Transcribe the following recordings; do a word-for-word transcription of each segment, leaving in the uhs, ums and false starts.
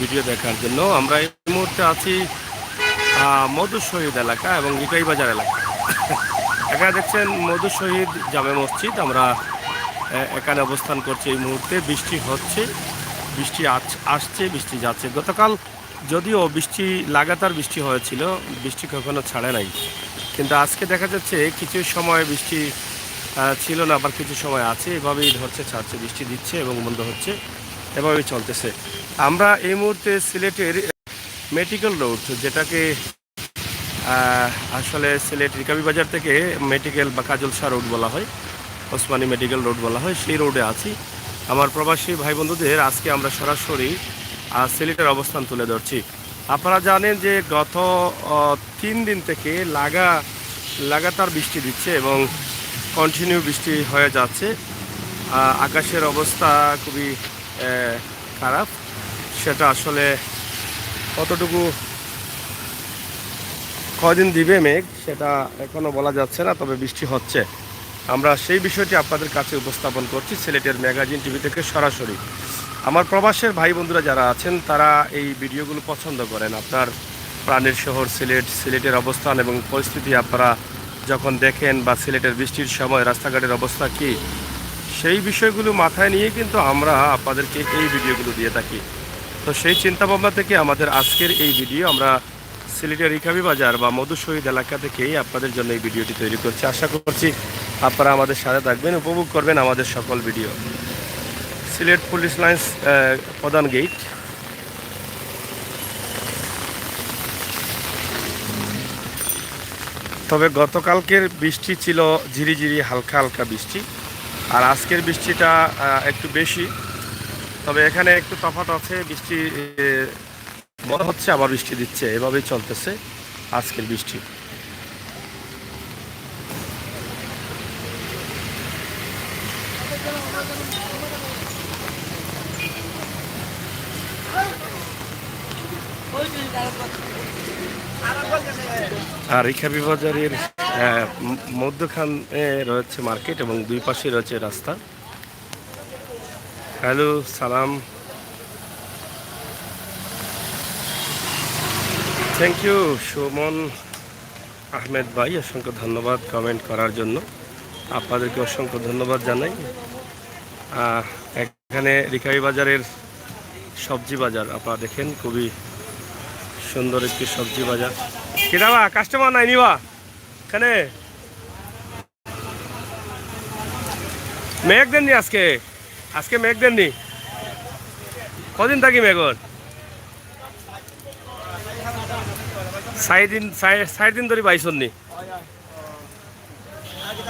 ভিডিও দেখার জন্য। আমরা এই মুহূর্তে আছি আহ, মধু শহীদ এলাকা এবং রিকাই বাজার এলাকা। এখানে দেখছেন মধু শহীদ জামে মসজিদ। আমরা আহ, এখানে অবস্থান করছি এই মুহূর্তে। বৃষ্টি হচ্ছে, বৃষ্টি আছ- আসছে, বৃষ্টি যাচ্ছে। গতকাল যদিও বৃষ্টি, লাগাতার বৃষ্টি হয়েছিল, বৃষ্টি কখনো ছাড়ে নাই, কিন্তু আজকে দেখা যাচ্ছে কিছু সময় বৃষ্টি আহ, ছিল না, আবার কিছু সময় আছে, এভাবেই ধরছে ছাড়ছে, বৃষ্টি দিচ্ছে এবং বন্ধ হচ্ছে, এভাবেই চলতেছে। আমরা এই মুহূর্তে সিলেটের মেডিকেল রোড, যেটাকে আহ, আসলে সিলেট রিকাবি বাজার থেকে মেডিকেল বা কাজলশাহ রোড বলা হয়, ওসমানী মেডিকেল রোড বলা হয়, সেই রোডে আছি। আমার প্রবাসী ভাই বন্ধুদের আজকে আমরা সরাসরি আহ, সিলেটের অবস্থান তুলে ধরছি। আপনারা জানেন যে গত আহ, তিন দিন থেকে লাগা লাগাতার বৃষ্টি দিচ্ছে এবং কন্টিনিউ বৃষ্টি হয়ে যাচ্ছে। আহ, আকাশের অবস্থা খুবই আহ, খারাপ। সেটা আসলে কতটুকু, কয়দিন দিবে মেঘ, সেটা এখনো বলা যাচ্ছে না, তবে বৃষ্টি হচ্ছে। আমরা সেই বিষয়টি আপনাদের কাছে উপস্থাপন করছি সিলেটের ম্যাগাজিন টিভি থেকে সরাসরি। আমার প্রবাসের ভাই বন্ধুরা যারা আছেন, তারা এই ভিডিওগুলো পছন্দ করেন। আপনার প্রাণের শহর সিলেট, সিলেটের অবস্থান এবং পরিস্থিতি আপনারা যখন দেখেন বা সিলেটের বৃষ্টির সময় রাস্তাঘাটের অবস্থা কী, সেই বিষয়গুলো মাথায় নিয়ে কিন্তু আমরা আপনাদেরকে এই ভিডিওগুলো দিয়ে থাকি। তো সেই চিন্তা ভাবনা থেকে আমাদের আজকের এই ভিডিও। আমরা সিলেটের রিকাবি বাজার বা মধু শহীদ এলাকা থেকেই আপনাদের জন্য এই ভিডিওটি তৈরি করছি। আশা করছি আপনারা আমাদের সাথে থাকবেন, উপভোগ করবেন আমাদের সকল ভিডিও। সিলেট পুলিশ লাইন্স আহ, প্রধান গেট। তবে গতকালকের বৃষ্টি ছিল ঝিরিঝিরি হালকা হালকা বৃষ্টি, আর আজকের বৃষ্টিটা আহ, একটু বেশি। তবে এখানে একটু তফাৎ আছে, বৃষ্টি এ, মনে হচ্ছে আবার বৃষ্টি দিচ্ছে, এভাবেই চলতেছে আজকের বৃষ্টি। আর রিকাবি বাজারের আহ, ম- মধ্যখানে রয়েছে মার্কেট এবং দুই পাশে রয়েছে রাস্তা। হ্যালো, সালাম। থ্যাংক ইউ সুমন আহমেদ ভাই, অসংখ্য ধন্যবাদ কমেন্ট করার জন্য। আপনাদেরকে অসংখ্য ধন্যবাদ জানাই। আহ, এখানে রিকাবি বাজারের সবজি বাজার আপনারা দেখেন, খুবই সুন্দর একটি সবজি বাজার। কিতাবা কাস্টমার নাই নিবা এখানে? মেঘ দেননি আজকে? আজকে মেঘ দেননি? কদিন থাকি মেঘর? চাইর দিন, চাইর, চাইর দিন ধরি পাইছন নি?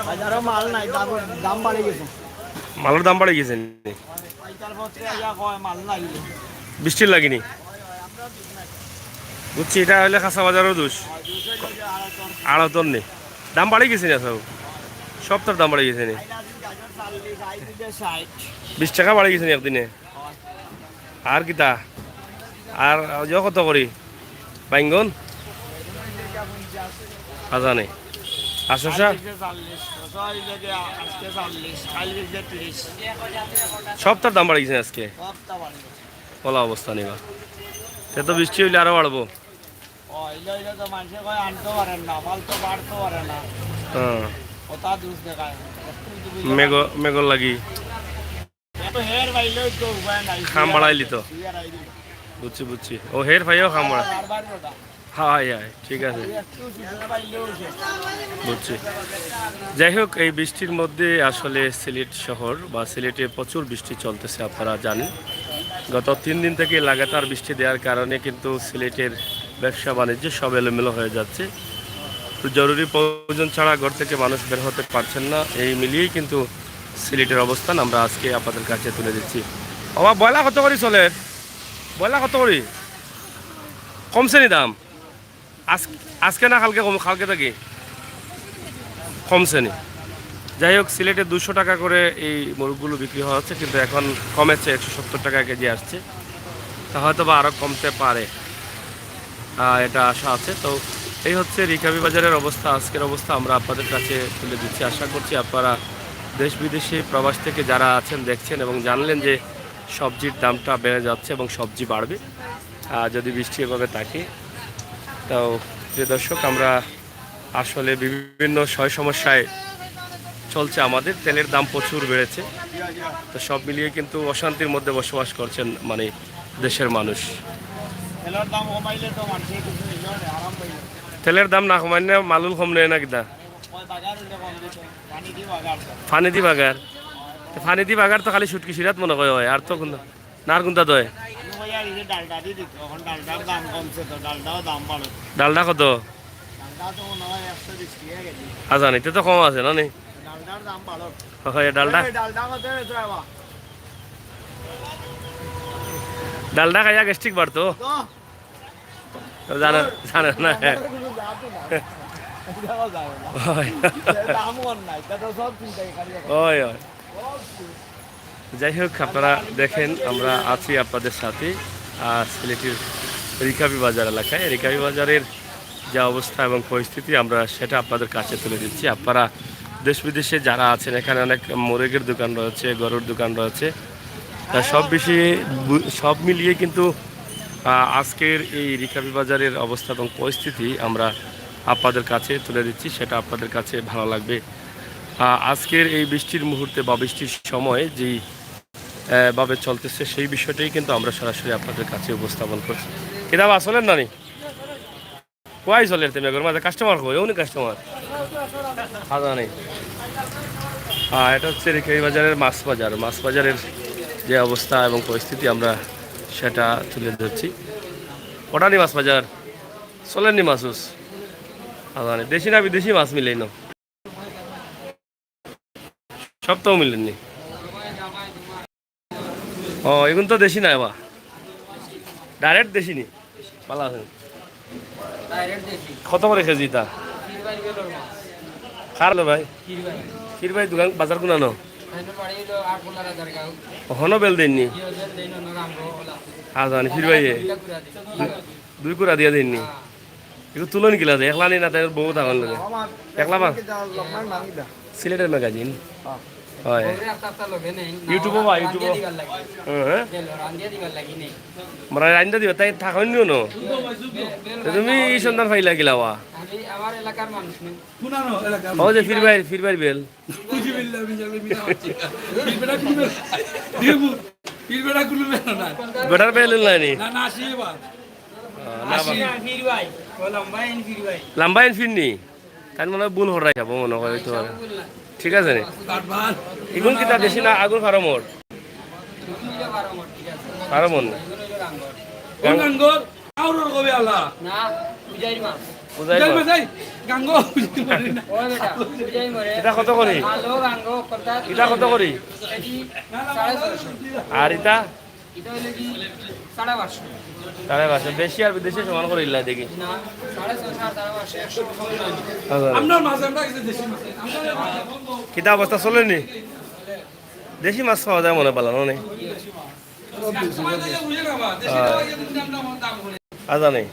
বাজারো মাল নাই, দাম, দাম বাড়ি গেছে। মালর দাম বাড়ি গেছে নি? পাইকার পত্রে আইয়া কয় মাল নাই। বৃষ্টির লাগিনি? বুঝছি, এটা হইলে কাঁচা বাজারও দোষ। আড়তর নেই, দাম বাড়ি গেছে না সব? সব তার দাম বাড়ি গেছে নি? বিশ টাকা বাড়ি গেছে নি একদিনে? আর কিতা? আর ইয়ে কত করি বাইঙ্গন? আজা নেই। আর শশা? সব তার দাম বাড়ি গেছে আজকে। ওলা অবস্থা নিবা। তে তো বৃষ্টি হইলে আরো বাড়বো। হ্যাঁ। মেঘ, মেঘর লাগি। খাম বাড়াইলি তো। বুঝছি, বুঝছি। ও হের ভাইও খাম বাড়া। হায় হায়, ঠিক আছে। বুঝছি। যাই হোক, এই বৃষ্টির মধ্যে আসলে সিলেট শহর বা সিলেটে প্রচুর বৃষ্টি চলতেছে, আপনারা জানেন। গত তিন দিন থেকে লাগাতার বৃষ্টি দেওয়ার কারণে কিন্তু সিলেটের ব্যবসা বাণিজ্য সব এলোমেলো হয়ে যাচ্ছে। তো জরুরি প্রয়োজন ছাড়া ঘর থেকে মানুষ বের হতে পারছেন না। এই মিলিয়েই কিন্তু সিলেটের অবস্থান আমরা আজকে আপনাদের কাছে তুলে দিচ্ছি। বাবা, বয়লা কত করি চলের? বয়লা কত করি? কমছে নি দাম? আজ-, আজকে না কালকে কম-, কালকে থাকি কমছে নি। যাই হোক, সিলেটে দুশো টাকা করে এই মোরগগুলো বিক্রি হওয়া হচ্ছে, কিন্তু এখন কমেছে, একশো সত্তর টাকা কেজি আসছে, তা হয়তো বা আরও কমতে পারে, আহ, এটা আশা আছে। তো এই হচ্ছে রিকাবি বাজারের অবস্থা, আজকের অবস্থা আমরা আপনাদের কাছে তুলে দিচ্ছি। আশা করছি আপনারা দেশ বিদেশে প্রবাস থেকে যারা আছেন দেখছেন এবং জানলেন যে সবজির দামটা বেড়ে যাচ্ছে এবং সবজি বাড়বে। আহ, যদি বৃষ্টি এভাবে থাকে। তো প্রিয় দর্শক, আমরা আসলে বিভিন্ন সয় সমস্যায় চলছে আমাদের। তেলের দাম প্রচুর বেড়েছে, তো সব মিলিয়ে কিন্তু অশান্তির মধ্যে বসবাস করছেন মানে দেশের মানুষ। তেলের দাম কমাইলে তো মানুষের কিছু হইল না, আরাম হইল। তেলের দাম না কমাইলে মালুল কম নেয় না কিতা? ওই বাগার হইলে কম দিত, পানি দি বাগার তো। পানি দি বাগার? তো পানি দি বাগার তো খালি শুটকি শিরাত মনে হয়, আর তো কোনো না, আর কোনটা দয়? আমি কই আর এই যে ডালটা দিয়ে দিত, এখন ডালটার দাম কমছে তো, ডালটাও দাম বাড়ে। ডালটা কত? ডালটা তো মনে হয় একশো বিশ টাকা কেজি। আচ্ছা, নিতে তো কম আছে না নি? ডালটার দাম বাড়ে। হয়, ডালটা। এই ডালটা কত হয়েছে বাবা? ডালটা খাইয়া গ্যাস্ট্রিক বাড়তো। তো তো জানে, জানে না। ডালটার কোনো দাম তো নাই। এটাও জানে না। হয়। দাম কম নাই, তা তো সব চিন্তাই খালি এখন। হয়, হয়। যাই হোক, আপনারা দেখেন, আমরা আছি আপনাদের সাথে। আহ, সিলেটের রিকাবি বাজার এলাকায়। রিকাবি বাজারের যে অবস্থা এবং পরিস্থিতি, আমরা সেটা আপনাদের কাছে তুলে দিচ্ছি। আপনারা দেশ বিদেশে যারা আছেন, এখানে অনেক মুরগের দোকান রয়েছে, গরুর দোকান রয়েছে। তা সব বিষয়ে বু-, সব মিলিয়ে কিন্তু, আহ, আজকের এই রিকাবি বাজারের অবস্থা এবং পরিস্থিতি আমরা আপনাদের কাছে তুলে দিচ্ছি, সেটা আপনাদের কাছে ভালো লাগবে। আহ, আজকের এই বৃষ্টির মুহূর্তে বা বৃষ্টির সময় যেই, আহ, ভাবে চলতেছে, সেই বিষয়টাই কিন্তু আমরা সরাসরি আপনাদের কাছে উপস্থাপন করছি। কিতাব আসলেন নানি? কই চলের তে মেঘর মাঝে? কাস্টমার কই? অনেক কাস্টমার। খাজা নেই। আহ, এটা হচ্ছে রিকাবি বাজারের মাছ বাজার। মাছ বাজারের যে অবস্থা এবং পরিস্থিতি, আমরা সেটা তুলে ধরছি। ওটা নি মাছ বাজার? চলের নি মাছ উস? খাজা নেই। দেশি না বিদেশি মাছ মিলেই না। সব তো মিলেননি। ও, এগুন তো দেশি না বা? ডাইরেক্ট দেশি নি? ভালো আছেন? ডাইরেক্ট দেশি। কত করে কেজি এটা? ফির ভাই গেল মাছ। কার লো ভাই? ফির ভাই। ফির ভাই দোকান বাজার কোনানো? তাইলে বাড়ি হইলো আট পনেরো হাজার গাঁও। হনো বেল দেননি? কি ওজন দেন, অন্য রাম গো, ওলা। হ্যাঁ, জানি, ফির ভাই এ। দুইটা কুড়া দিন। দুই কুড়া দিয়া দেননি? হ্যাঁ। এগুলো তুলন কিলা যায়? একলা নি না, তাই বহুত আগান লাগে। একলা বা? সিলেটের ম্যাগাজিন। হয়। ওরে আস্তে আস্তে লগে নেই। YouTube-ও বা, রান্ধিয়া YouTube-ও। দিবার লাগি। হ্যাঁ, হ্যাঁ। গেল, রান্ধিয়া দিবার লাগি নেই। মানে রান্ধিয়া দিবা, তাই থাকইন নিও না। বেল, বেল তো তুমি রান্না এই সন্ধান পাইলা কিলা বা? আমি আমার এলাকার মানুষ নেই। পুরানো এলাকার ও যে মানুষ। ফির ভাই, ফির ভাই বেল। বুঝি বিল্লা, আমি যাবে মিনা মারছি। ফির বেটা কোনো বেল নাই। দিয়ে বু-, ফির বেটা কোনো বেল নাই। বেটার বেল নাই নি? না, না, আসি এবার। আহ, না, আসি। বা- ফির ভাই, ও লম্বা এন ফির ভাই। লম্বা এন ফির নি? তাই মনে হয় ভুল হরাই যাবো মনে হয় তো। আচ্ছা, ভুল না। ঠিক আছে নি? কাটবার। এগুন কিতা দেশি না আগুর ফার্মর? এগুন হইলো ফার্মর, ঠিক আছে। ফার্মর নি? এগুন হইলো গাঙ্গর। কোন গাঙ্গর? আউরর কবে আলা? না, উজাইর মাছ। উজাইর উজাইর মাছ। মাছ, এই গাঙ্গো, উজাইর মাছ না। ওই বেটা, উজাইর মাছ। এটা কত করি? ভালো গাঙ্গো, কত? এটা কত করি? কেজি সাড়ে ছয়শো। আর এটা? এটা হইলো কি সাড়ে পাঁচশো। সাড়ে পাঁচশো। দেশি আর বিদেশি সমান করে ইল্লা দেখি। না, সাড়ে ছয়শো আর সাড়ে পাঁচশো, একশো কম নয়। আচ্ছা। আমরা মাছ, আমরা কিছু দেশি মাছ। আমরা কিতা অবস্থা চলেনি? দেশি মাছ পাওয়া যায় মনে পালা, না? আচ্ছা, নেই।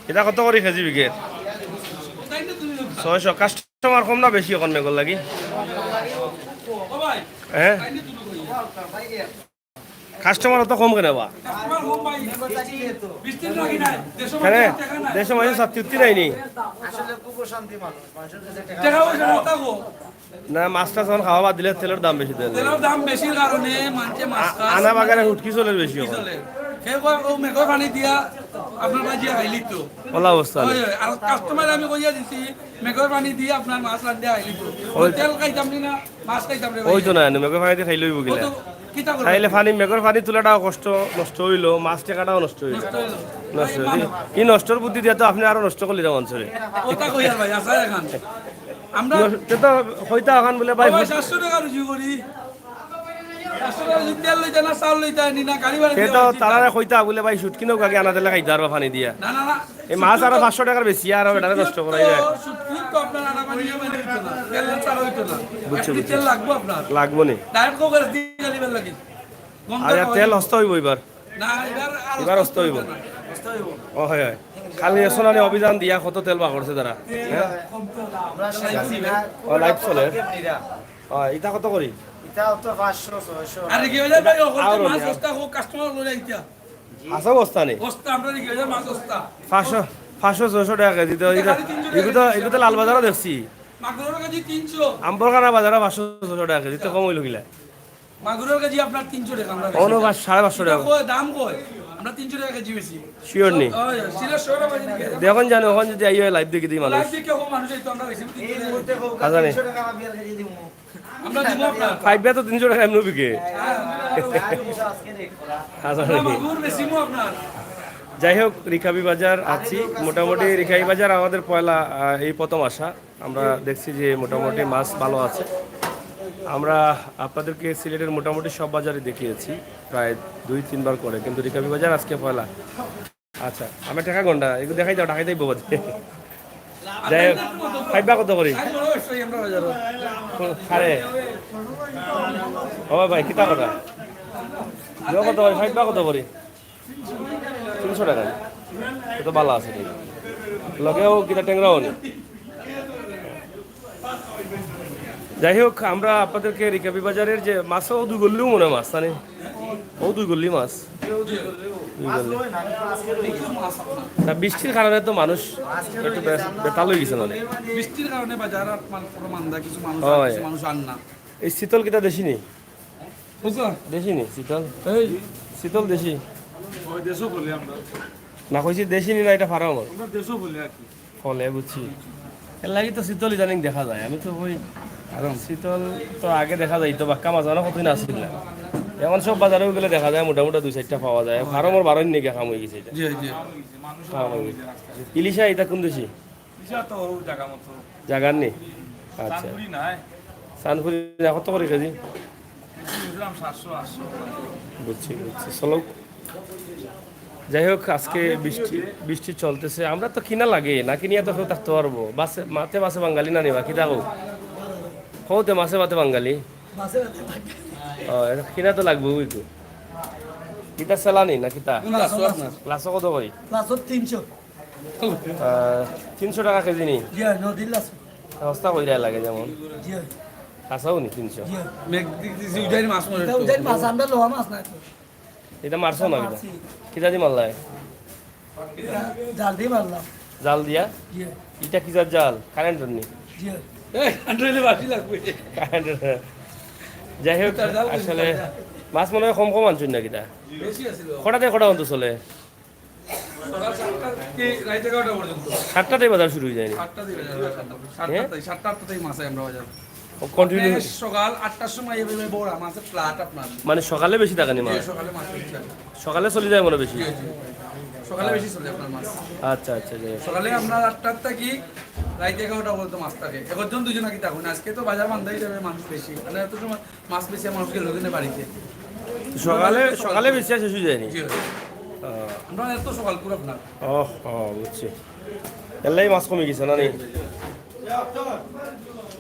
এটা কত করি কেজি বিকের? ছয়শো। কাস্টমার কম না বেশি এখন মেঘর লাগি? হ্যাঁ? কাস্টমার অত কম কেনে বা? কেনে? দেশো মাঝে ছাত্তি উত্তি নাই নি? আসলে খুব অশান্তি মানুষ, মানুষের কাছে টেকা পয়সা না থাকো। না, মাছ টাছ এখন খাওয়া বাদ দিলে তেলর দাম বেশি দেয়। তেলর দাম বেশির কারণে মানষে মাছ আ-, খায়। আনা বাগারে হুটকি চলের বেশি কি এখন। চলে? কেউ কয়, "ও মেঘর পানি দিয়া আপনার ভাজিয়া খাইলি তো।" ওলা অবস্থা অয়, নেই। অয়। আর কাস্টমার আমি কইয়া দিছি, "মেঘর পানি দিয়া আপনার মাছ রান্ধিয়া খাইলি তো।" ওই তেল খাইতাম নি না, মাছ খাইতাম রে ওই ভাই। তো না, মেঘর পানি দিয়া খাইলে অইবো ও কিলা? তো কিতা করবে? খাইলে পানি, মেঘর পানি তুলাটাও কষ্ট, নষ্ট অইলো, মাছ টেকাটাও নষ্ট অইলো। নষ্ট অইলো। নষ্ট অইলো। এই নষ্টর বুদ্ধি দিয়া তো আপনে আরো নষ্ট করলি রে মানষরে। ওটা কইয়ার ভাই, আচ্ছা এখন। আমরা তে তো কইতা অখান বুলে ভাই, ও ভাই, সাতশো টেকা রুজি করি। সাতশো টেকা রুজি তেল লইতা না, চাউল লইতা, নি না, গাড়ি ভাড়া তে দিয়া তো লইতা। তারারে কইতা বুলে ভাই, শুটকি নৌকা আগে আনা দিলে খাইতা পারবা পানি দিয়া। না, না, না। এই মাছ আরো পাঁচশো টেকার বেশি, আর এটারে নষ্ট করা যায়। শুটকি তো আপনার আনা পানি দিয়ে মানে হইতো না, তেল ছাড়া হইতো না। বুঝছি, একটু বুঝছি। তেল লাগবো আপনার। লাগবো নি। ডাইরেক্ট করে দিয়ে গাড়ি ভাড়া লাগে। আচ্ছা, তেল হস্তা অইবো এবার। না, এবার আর এবার হস্তা অইবো। হস্তা অইবো। ও, হয়, হয়। খালি সোনালী অভিযান দিয়া কত তেল বার করছে তারা? হ্যাঁ? ও, লাইভ চলে। ও, ইটা কত করি? ইটা তো পাঁচশো, ছয়শো। আরে কি অইলে ভাই, ও আরো মাছ নেই। হস্তা হোক, কাস্টমার লই আইতা। হাছা বস্তা নি? বস্তা, আমরা রেখে বাজার মাছ বস্তা। পাঁচশো, পাঁচশো, ছয়শো টাকা কেজি। তো এটা, খালি তিনশো টাকা এগুলো তো, কেজি। এগুলো তো লাল বাজারও দেখছি। মাগুরর কেজি তিনশো। আম্বরখানা বাজারও পাঁচশো, ছয়শো টাকা কেজি। তো কম অইলো কিলা? মাগুরর কেজি আপনার তিনশো টাকা, আমরা বেশি। অনো পাঁচ-, সাড়ে পাঁচশো টাকা। কয়, দাম কয়? আমরা তিনশো টাকা কেজি বেশি। Sure নি? হয়, সিলেট শহরে বাজারে বিক্রি হয়। দেখুন জানো, ওখানে যদি আইও live দেখি দিই মানুষ। Live দেখে ও মানুষ এই তো আমরা বেশি তিনশো টাকা। আচ্ছা নি। আমরা দিব আপনার। পাইবা তো তিনশো টাকা এমনি বিকে। আচ্ছা নি। মাগুর বেশি মো আপনার। যাই হোক, রিকাবি বাজার আছি। মোটামুটি রিকাবি বাজার আমাদের পয়লা, আহ, এই প্রথম আসা। আমরা দেখছি যে মোটামুটি মাছ ভালো আছে। আমরা আপনাদেরকে সিলেটের মোটামুটি সব বাজারে দেখিয়েছি প্রায় দুই তিনবার করে, কিন্তু রিকাবি বাজার আজকে পয়লা। আচ্ছা, আমি টাকা গন্ডা, একটু দেখাই দাও, টাকাই দেবো বাদে। যাই হোক, পাইবা কত করি? আরে, ও ভাই, কিতা কথা? কত করি? পাইবা কত করি? তিনশো টাকা। এ তো ভালো আছে রে। লগেও কিতা ট্যাংরাও নি। যাই হোক, আমরা আপনাদেরকে রিকাবি বাজারের যে মাছ, ও দুই গল্লিও মনে হয় মাছ, জানি? ও দুই গল্লি মাছ। দুই গল্লি। না, বৃষ্টির কারণে তো মানুষ একটু বে-, বেতাল হয়ে গেছে মানে। বৃষ্টির কারণে বাজার আর মানে পুরো মান্দা, কিছু মানুষ আর হয়। কিছু মানুষ আর না। এই শীতল কিতা দেশি নি? বুঝছো? দেশি নি শীতল? এই শীতল দেশি? ওই দেশও বলি আমরা। না, কইছি দেশি নি না, এটা ফার্ম আমার। আমরা দেশও বলি আর কি। ফলে বুঝছি। এর লাগি তো শীতল ইদানিং দেখা যায়। আমি তো ওই আর শীতল তো আগে দেখা যায় তো বাক্কা মাছ আনা কতদিন আসছিল না। এখন সব বাজারে গেলে দেখা যায় মোটামুটি দুই চারটা পাওয়া যায়। ফার্মর বারোই নিয়ে কাম হয়ে গেছে এটা। জি, জি। কাম হয়ে গেছে। ইলিশা এটা কোন দেশি? ইলিশা তো ওর জায়গা মতো। জায়গার নেই? আচ্ছা। সানপুরি নাই। সানপুরি না, কত করে কেজি? বুঝছি, বুঝছি। চলো। যাই হোক, আজকে বৃষ্টি, বৃষ্টি চলতেছে। আমরা তো কিনা লাগে, না কিনিয়া তো কেউ থাকতে পারবো। বাসে, মাতে বাসে বাঙালি না নিবা, কিতা কও? কওতে মাছে মাতে বাঙালি। ও, এটা কিনা তো লাগবো ওই তো। কিতা চালানি না কিতা? গ্লাসও আপনার। গ্লাসও কত করি? গ্লাসও তিনশো। আহ, তিনশো টাকা কেজি নি? জি, নদীর গ্লাস। সস্তা কইরা লাগে যেমন। জি। কাঁচাও নি তিনশো? জি। মেঘ দি-, দি-, দি-, উজাইর মাছ মনে এটা হয়। উজাইর মাছ, আমরা লোয়া মাছ না তো। এটা মারছো না কিতা? মারছি। কিতা দি মারলাই? এটা জাল দিয়ে মারলাম। জাল দিয়া? জি। এটা কি জাত জাল? কারেন্ট নি? জি। এই, কারেন্ট হইলে বাঁশি লাগবে। কারেন্ট। যাই হোক, তার জাল আসলে বেশি। মাছ মনে হয় কম কম আনছইন না কিতা? বেশি আছিল। কটাতে কটা অন্ত চলে? সকাল সাতটা থেকে রাত এগারোটা পর্যন্ত। সাতটাতেই বাজার শুরু হয়ে যায়নি? সাতটাতেই বাজার, সাতটা, সাতটাতেই, সাতটা আটটাতেই মাছ হয় আমরা বাজার। ও, continue? আপনি সকাল আটটার সময় এভাবে বড় মাছের ফ্ল্যাট আপনার। মানে সকালে বেশি থাকে নি মাছ? জি, সকালে মাছ বেশি থাকে। সকালে চলে যায় মনে বেশি? জি, জি। সকালে বেশি চলে আপনার মাছ। আচ্ছা, আচ্ছা, যাই হোক। সকালে আপনার আটটার থাকি রাত এগারোটা পর্যন্ত মাছ থাকে। একজন দুজন আর কি থাকুন। আজকে তো বাজার মান্দাই যাবে, মানুষ বেশি। মানে এত সময় মাছ বেশি মানুষকে লোকে বাড়িতে। সকালে, সকালে বেশি শেষ হয়ে যায়নি? জি। ও। আমরা এত সকাল পুরো আপনার। ও, ও, বুঝছি। এলাই মাছ কমে গেছে না নি?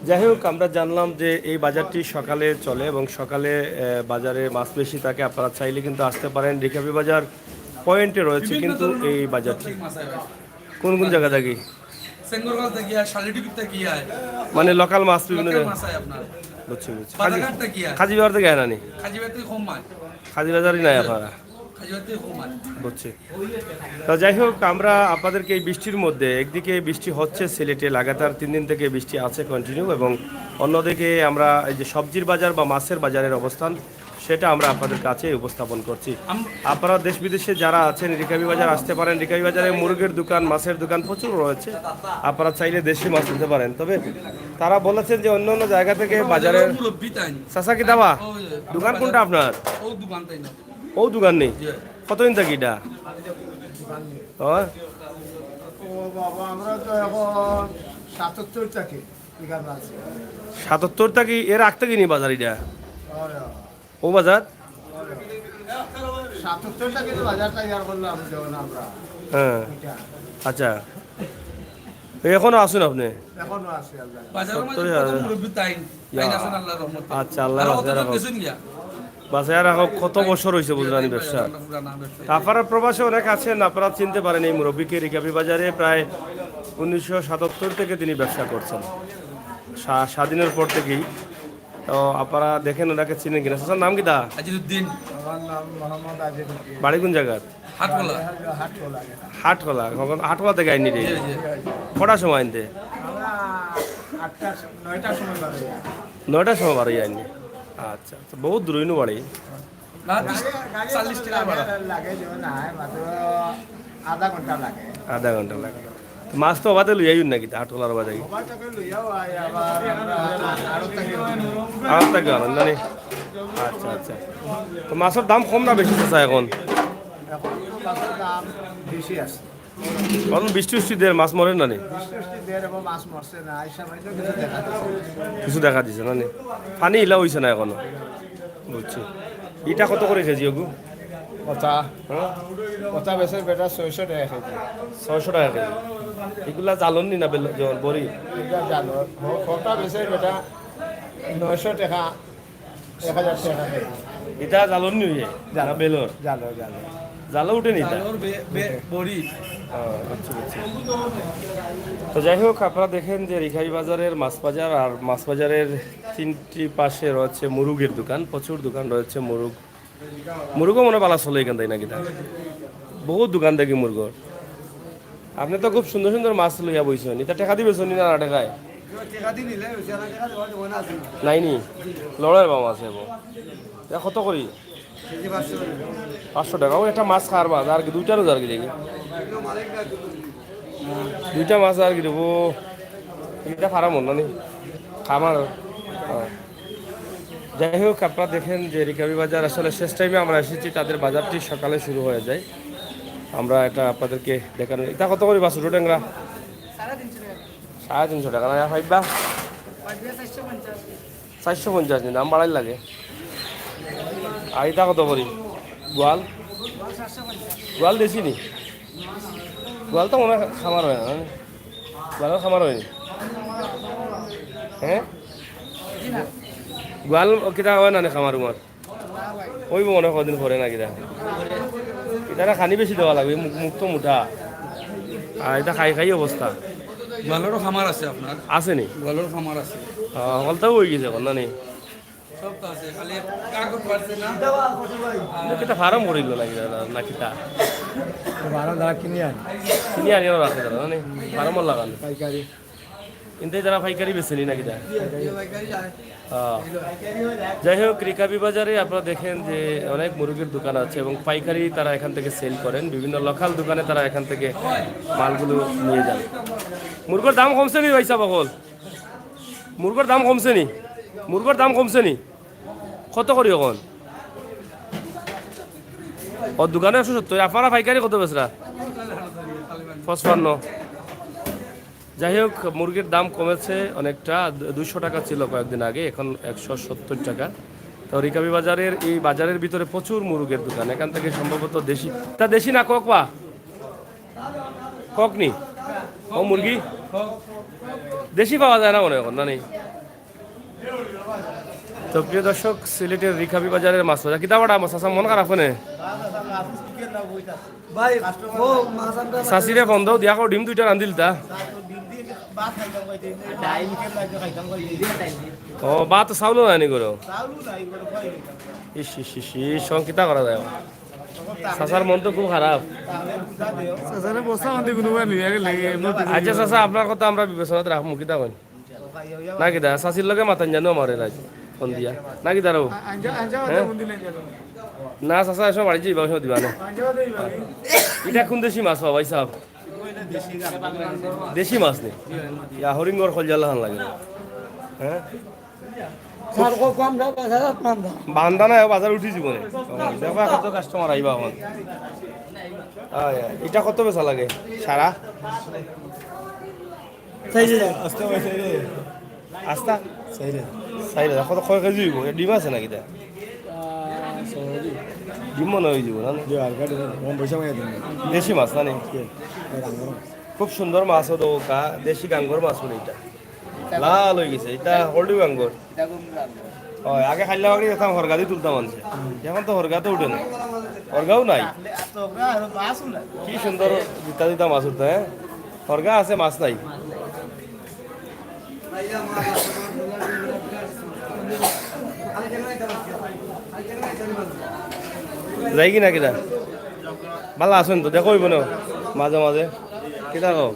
যাই হোক, আমরা জানলাম যে এই বাজারটি সকালে চলে এবং সকালে, আহ, বাজারে মাছ বেশি থাকে। আপনারা চাইলে কিন্তু আসতে পারেন রিকাবি বাজার পয়েন্টে রয়েছে বিভিন্ন কিন্তু ধরনের এই বাজারটি। মাছ হয় ভাই। কোন কোন জায়গা থাকি? সেঙ্গরগঞ্জ থাকি আয়, শালিডিবির থাকি আয়। মানে লোকাল মাছ বিভিন্ন লোকাল জায়গা। মাছ আয় আপনার। বুঝছি, বুঝছি। বাজারঘাট থাকি আয়। কাজী বাজার থাকি আয় না নি? কাজী বাজার থাকি কম আয়। কাজী বাজারই নাই আপনারা? কাজী বাজার থাকি কম আয়। বুঝছি। তো যাই হোক, আমরা আপনাদেরকে এই বৃষ্টির মধ্যে, একদিকে বৃষ্টি হচ্ছে সিলেটে, লাগাতার তিন দিন থেকে বৃষ্টি আছে কন্টিনিউ, এবং অন্যদিকে আমরা এই যে সবজির বাজার বা মাছের বাজারের অবস্থান, সেটা আমরা আপনাদের কাছে উপস্থাপন করছি। আম- আপনারা দেশ বিদেশে যারা আছেন, রিকাবি বাজার আসতে পারেন। রিকাবি বাজারে মুরগের দোকান, মাছের দোকান প্রচুর রয়েছে, আপনারা চাইলে দেশি মাছ নিতে পারেন। তবে তারা বলেছেন যে অন্য অন্য জায়গা থেকে বাজারের মুরব্বি তাই। চাচা কি দাবা? ওই, দোকান কোনটা আপনার? ও দোকান তাই না। ও দোকান নেই? জি। কতদিন থাকি এটা? ও? ও বাবা, আমরা তো এখন সাতাত্তর থাকি এখানে আছি। সাতাত্তর থাকি এর আগ থাকি নি বাজার এটা? আরে বাবা। ও বাজার? সাতাত্তর থাকি তো বাজার তৈরি করলাম যখন আমরা। হ্যাঁ। এটা। আচ্ছা। এই এখনো আছেন আপনি? এখনো আছি আল্লাহ। বাজারের মধ্যে সত্তর হাজার। কত মুরব্বি তাই? ইয়া। তাই আছেন আল্লাহর রহমতে। আচ্ছা, আল্লাহ আরো রাখে, কত রাখো। গেছেন গিয়া? বাজার এখন কত বছর হইছে বুঝলেন ব্যবসা? পুরানা ব্যবসা। তা আপনারা প্রবাসে অনেক আছেন, আপনারা চিনতে পারেন এই মুরব্বিকে। রিকাবি বাজারে প্রায় উনিশশো সাতাত্তর থেকে তিনি ব্যবসা করছেন, স্বা-, স্বাধীনের পর থেকেই। তো আপনারা দেখেন ওনাকে চিনেন কিনা। চাচার নাম কিতা? আজিজউদ্দিন। আমার নাম মোহাম্মদ আজিজ উদ্দিন। বাড়ি কোন জায়গাত? হাটখোলা। হাটখোলা। হাটখোলা। এখন হাটখোলা থেকে আইনি রে? জি, জি। কটার সময় আনতে? আমরা আটটা, নয়টার সময় বার হই। নয়টার সময় বাড়ি আইনি। আচ্ছা, তো বহুত দূরই নু বাড়ি। না, বিশ, চল্লিশ টাকা ভাড়া। লাগে যে না, মাত্র আধা ঘন্টা লাগে। আধা ঘন্টা লাগে। তো মাছ তো অবাধে লইয়াই না কিতা, হাটখোলার বাদে? মোবাইল থেকে লইয়াও আয়, আবার আমরা আড়ত থেকে আমার থেকে আনেন জানি। আচ্ছা, আচ্ছা। তো মাছের দাম কম না বেশি চাচা এখন? এখন তো মাছের দাম বেশি আছে। কারণ বৃষ্টি উষ্টি দের মাছ মরে না নি? বৃষ্টি উষ্টি দের এবং মাছ মরছে না, এই সময় তো কিছু দেখা যাচ্ছে। কিছু দেখা দিছে না নি? পানি ইলা হইছে না এখনো। বুঝছি। ইটা কত করে কেজি ওগু? কথা হ্যাঁ? কথা বেচে বেটা ছয়শো টাকা কেজি। ছয়শো টাকা কেজি। এগুলা জালন নি না বেল-, জ-, বড়ি? এটা জানো, কথা বেচে বেটা নয়শো টাকা, এক হাজার টাকা কেজি। ইটা জালন নি হইয়ে? না বেলর? জানো, জানো। জালো উঠে নি ইটা? জালর বে-, বে-, বড়ি। হ্যাঁ, বুঝছি, বুঝছি। তো যাই হোক, আপনারা দেখেন যে রিকাবি বাজারের মাছ বাজার, আর মাছ বাজারের তিনটি পাশে রয়েছে মুরুগের দোকান, প্রচুর দোকান রয়েছে মুরুগ। মুরুগও মনে বালা চলে এখান থেকে নাকি তা? বহুত দোকান দেখি মুরগর। আপনি তো খুব সুন্দর সুন্দর মাছ লইয়া বইছেন, ইটা টেকা দিবে শুনি না, না টেকায়? নাই নি? লড়াই বাম আছে এবং। ইটা কত করি? পাঁচশো টাকা। ও একটা মাছ খাওয়ার মাছ, আর কি দুইটা রোজ আর কি দেখি। দুইটা মাছ আর কি দেবো। এটা ফার্ম অন্য নি? খামার। হ্যাঁ। যাই হোক, আপনারা দেখেন যে রিকাবি বাজার আসলে শেষ টাইমে আমরা এসেছি, তাদের বাজারটি সকালে শুরু হয়ে যায়। আমরা এটা আপনাদেরকে দেখানো। এটা কত করি বা ছোটো ট্যাংরা? সাড়ে তিনশো টাকা না, ভাইবা? চারশো পঞ্চাশ নি, দাম বাড়াই লাগে। আর এটা কত করি? গোয়াল? গোয়াল দেশি নি? গোয়াল তো মনে হয় খামার হয় না, না? গোয়ালও খামার হয়নি? হ্যাঁ? গোয়াল কিতা হয় না নি খামার উমার? ওই মনে হয় কদিন পরে না কিতা? এটা খানি বেশি দেওয়া লাগবে, মুখ, মুখ তো মোটা। আর এটা খাই খাই অবস্থা। গোয়ালরও খামার আছে আপনার? আছে নি? গোয়ালর খামার আছে। আহ, হকলটাও হয়ে গেছে এখন, না নি? সব তো আছে, খালি কাগজ পারছে না। এটা কিতা ফার্ম করিল না কিতা, না, না কিতা? বারো দাঁড়া কিনে আন। কিনে আনিও রাখে তারা, না নি? ফার্মও লাগান। পাইকারি। কিন্তু যারা পাইকারি বেচে নি না কিতা? হ্যাঁ। যাই হোক, রিকাবি বাজারে আপনারা দেখেন যে অনেক মুরগির দোকান আছে এবং পাইকারি তারা এখান থেকে সেল করেন, বিভিন্ন লোকাল দোকানে তারা এখান থেকে মালগুলো নিয়ে যান। মুরগর দাম কমছে নি ভাই সাহেব অকল? মুরগর দাম কমছে নি? মুরগর দাম কমছে নি? কত করি অখন? ও দোকানে একশো সত্তর, আপনারা পাইকারি কত বেচরা? পঁচপান্ন। যাই হোক, মুরগির দাম কমেছে অনেকটা, দু-, দুইশো টাকা ছিল কয়েকদিন আগে, এখন একশো সত্তর টাকা। তো রিকাবি বাজারের, এই বাজারের ভিতরে প্রচুর মুরগের দোকান, এখান থেকে সম্ভবত দেশি, তা দেশি না কক বা? কক নি? ও মুরগি? দেশি পাওয়া যায় না মনে হয় এখন, না নি? তো প্রিয় দর্শক, সিলেটের রিকাবি বাজারের মাছ বাজার, কিতা বাটা মাছ আছে, মন খারাপ কেনে? ভাই, ও মাছ আমরা চাচিরে ফোন দাও, দিয়া কও ডিম দুইটা রান্ধিল তা। ও, ভাত চাউলও নানি করো। ইস, ইস, ইস, ইস, সং কিতা করা যায়? চাচার মন তো খুব খারাপ। চাচারে বস্তা বান্ধি কোনো ভাই নিয়ে গেলে এমনি আচ্ছা চাচা, আপনার কথা আমরা বিবেচনাত রাখমু, কিতা কইন? না কিতা, চাচির লগে মাতান জানো আমার রাজ ফোন দিয়া। না কিতা রো? আঞ্জা, আঞ্জা, হ্যাঁ? কোন দিন আঞ্জা? না চাচা, এসব বাড়ি যাইবা, ওসব দিবা না। আঞ্জা, দেই ভাই। এটা কোন দেশি মাছ বা ভাই সাহেব? দেশি মাছ নি? ইয়া, হরিঙ্গর খলজালা হান লাগে। হ্যাঁ? স্যার, কো কম দাম, পাঁচ হাজার কম দাম। বান্দা না, বাজার উঠি জীবনে। দেখো, কত কাস্টমার আইবা এখন। আয়, আয়। এটা কত বেচা লাগে? সারা? চাইলে যাও। আস্তা? চাইলে। চাইলে, কত কয় কেজি হইব? এ ডিম আছে নাকি তা? ডিম মনে হয়ে যাব না? দেশি মাছ না নি? খুব সুন্দর মাছ হতো, দেশি গাঙ্গর মাছ বলে এটা। লাল হয়ে গেছে, এটা হলডি গাঙ্গর। হয়, আগে খাইলা বাগড়ি যেতাম, হরগা দিয়ে তুলতাম আনছে। এখন তো হরগা তো উঠে না, হরগাও নাই। কি সুন্দর জিতা জিতা মাছ উঠতে, হ্যাঁ? হরগা আছে, মাছ নাই। যাইগি না কিতা? ভালা আছইন তো, দেখা অইবো না মাঝে মাঝে। কিতা কও?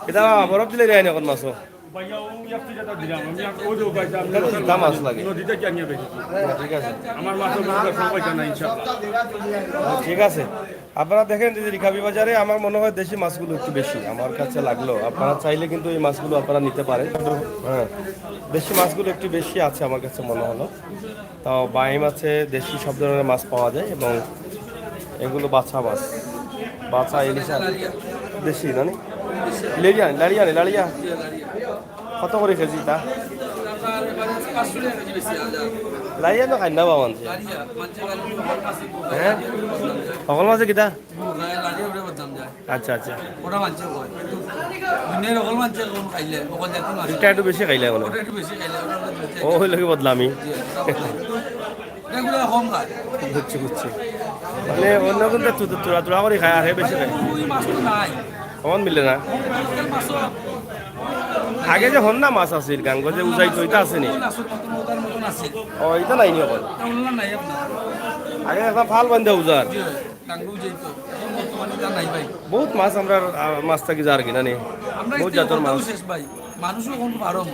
কিতা বাবা, বরফ দিলে দেয় না এখন মাছও? এটা তো জিতা মাছ লাগে। না, ঠিক আছে। ঠিক আছে। আপনারা দেখেন যে রিকাবি বাজারে আমার মনে হয় দেশি মাছগুলো একটু বেশি আমার কাছে লাগলো। আপনারা চাইলে কিন্তু এই মাছগুলো আপনারা নিতে পারেন। হ্যাঁ, দেশি মাছগুলো একটু বেশি আছে আমার কাছে মনে হলো। তাও বাইম আছে, দেশি সব ধরনের মাছ পাওয়া যায় এবং এগুলো বাছা মাছ, বাছা ইলিশ আর দেশি, না নি? লাড়িয়া, লাড়িয়া নি, লাড়িয়া। কত করে কেজি তা? লাড়িয়া তো খাই না বাবা মানছে। হ্যাঁ? সকল মাছে কিতা? আচ্ছা, আচ্ছা। ওটা মানছে কয়, কিন্তু দুনিয়ার সকল মানছে কম খাইলে, সকল জাতি মাছ। এটা একটু বেশি খাইলে মনে হয়। ওটা একটু বেশি খাইলে, ওটা একটু বেশি ও হইল কি বদলামি। জি, ওটা বদলামি। এটা গুলো কম খায়। বুঝছি, বুঝছি। মানে অন্য কিন্তু তু-, তু-, তুরা তুরা করে খায়, আর হে বেশি খায়। ওই মাছ তো নাই। কমন মিলে না। ওই মাছ তো আগে যে হন্না মাছ আছিল, গাঙ্গ যে উজাই তো, এটা আছে নি? ওই মাছের মতন, ওটার মতন আছে। ও, এটা নাই নি এখন? এটা অন্য নাই আপনার। আগে একটা ফাল বান্ধে উজার। জি, গাঙ্গ উজাই তো। এখন বর্তমানে এটা নাই ভাই। বহুত মাছ আমরা, আহ, মাছ থাকি যার কিনা নি? আমরা বহুত জাতর মাছ। শেষ ভাই। মানুষও এখন ফার্ম।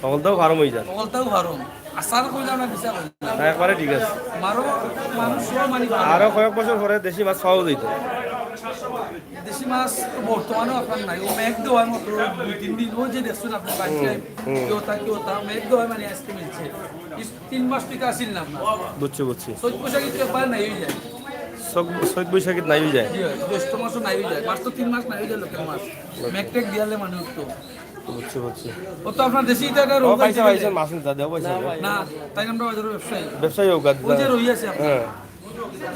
সকলটাও ফার্ম হয়ে যায়। সকলটাও ফার্ম। আসার কইলাম না, মিছা কইলাম। না, একবারে ঠিক আছে। মারো, মানুষ সব মানি ফার্ম। আরো কয়েক বছর পরে দেশি মাছ পাওয়া যাইতো। দেশি মাছ তো বর্তমানে আপনার নাই। ও মেঘ দেওয়ার মতো দুই তিন দিন, ওই যে দেখছেন আপনার বাড়িতে হুম, হুম। কেউ তা, কেউ তা, মেঘ দেওয়ার মানে আজকে মিলছে। ইস, তিন মাস টিকা আসিল না আপনার। বুঝছি, বুঝছি। চৈত বৈশাখী তো একবার নাই হয়ে যায়। চৈত, চৈত বৈশাখীত নাই হয়ে যায়। জি, জ্যৈষ্ঠ মাসও নাই হয়ে যায়। মাস তো তিন মাস নাই হয়ে যায়, লোকের মাস। মেঘ টেঘ দিয়ালে মানুষ তো। বুঝছি, বুঝছি। ও তো আপনার দেশি এটা একটা ও রোগ পয়সা আছে। পাইছেন, মাছ নিতে দেও পয়সা। না, তাই আমরা বাজারে ব্যবসায়ী। ব্যবসায়ী হোক, ওই যে রুই আছে আপনার। হ্যাঁ।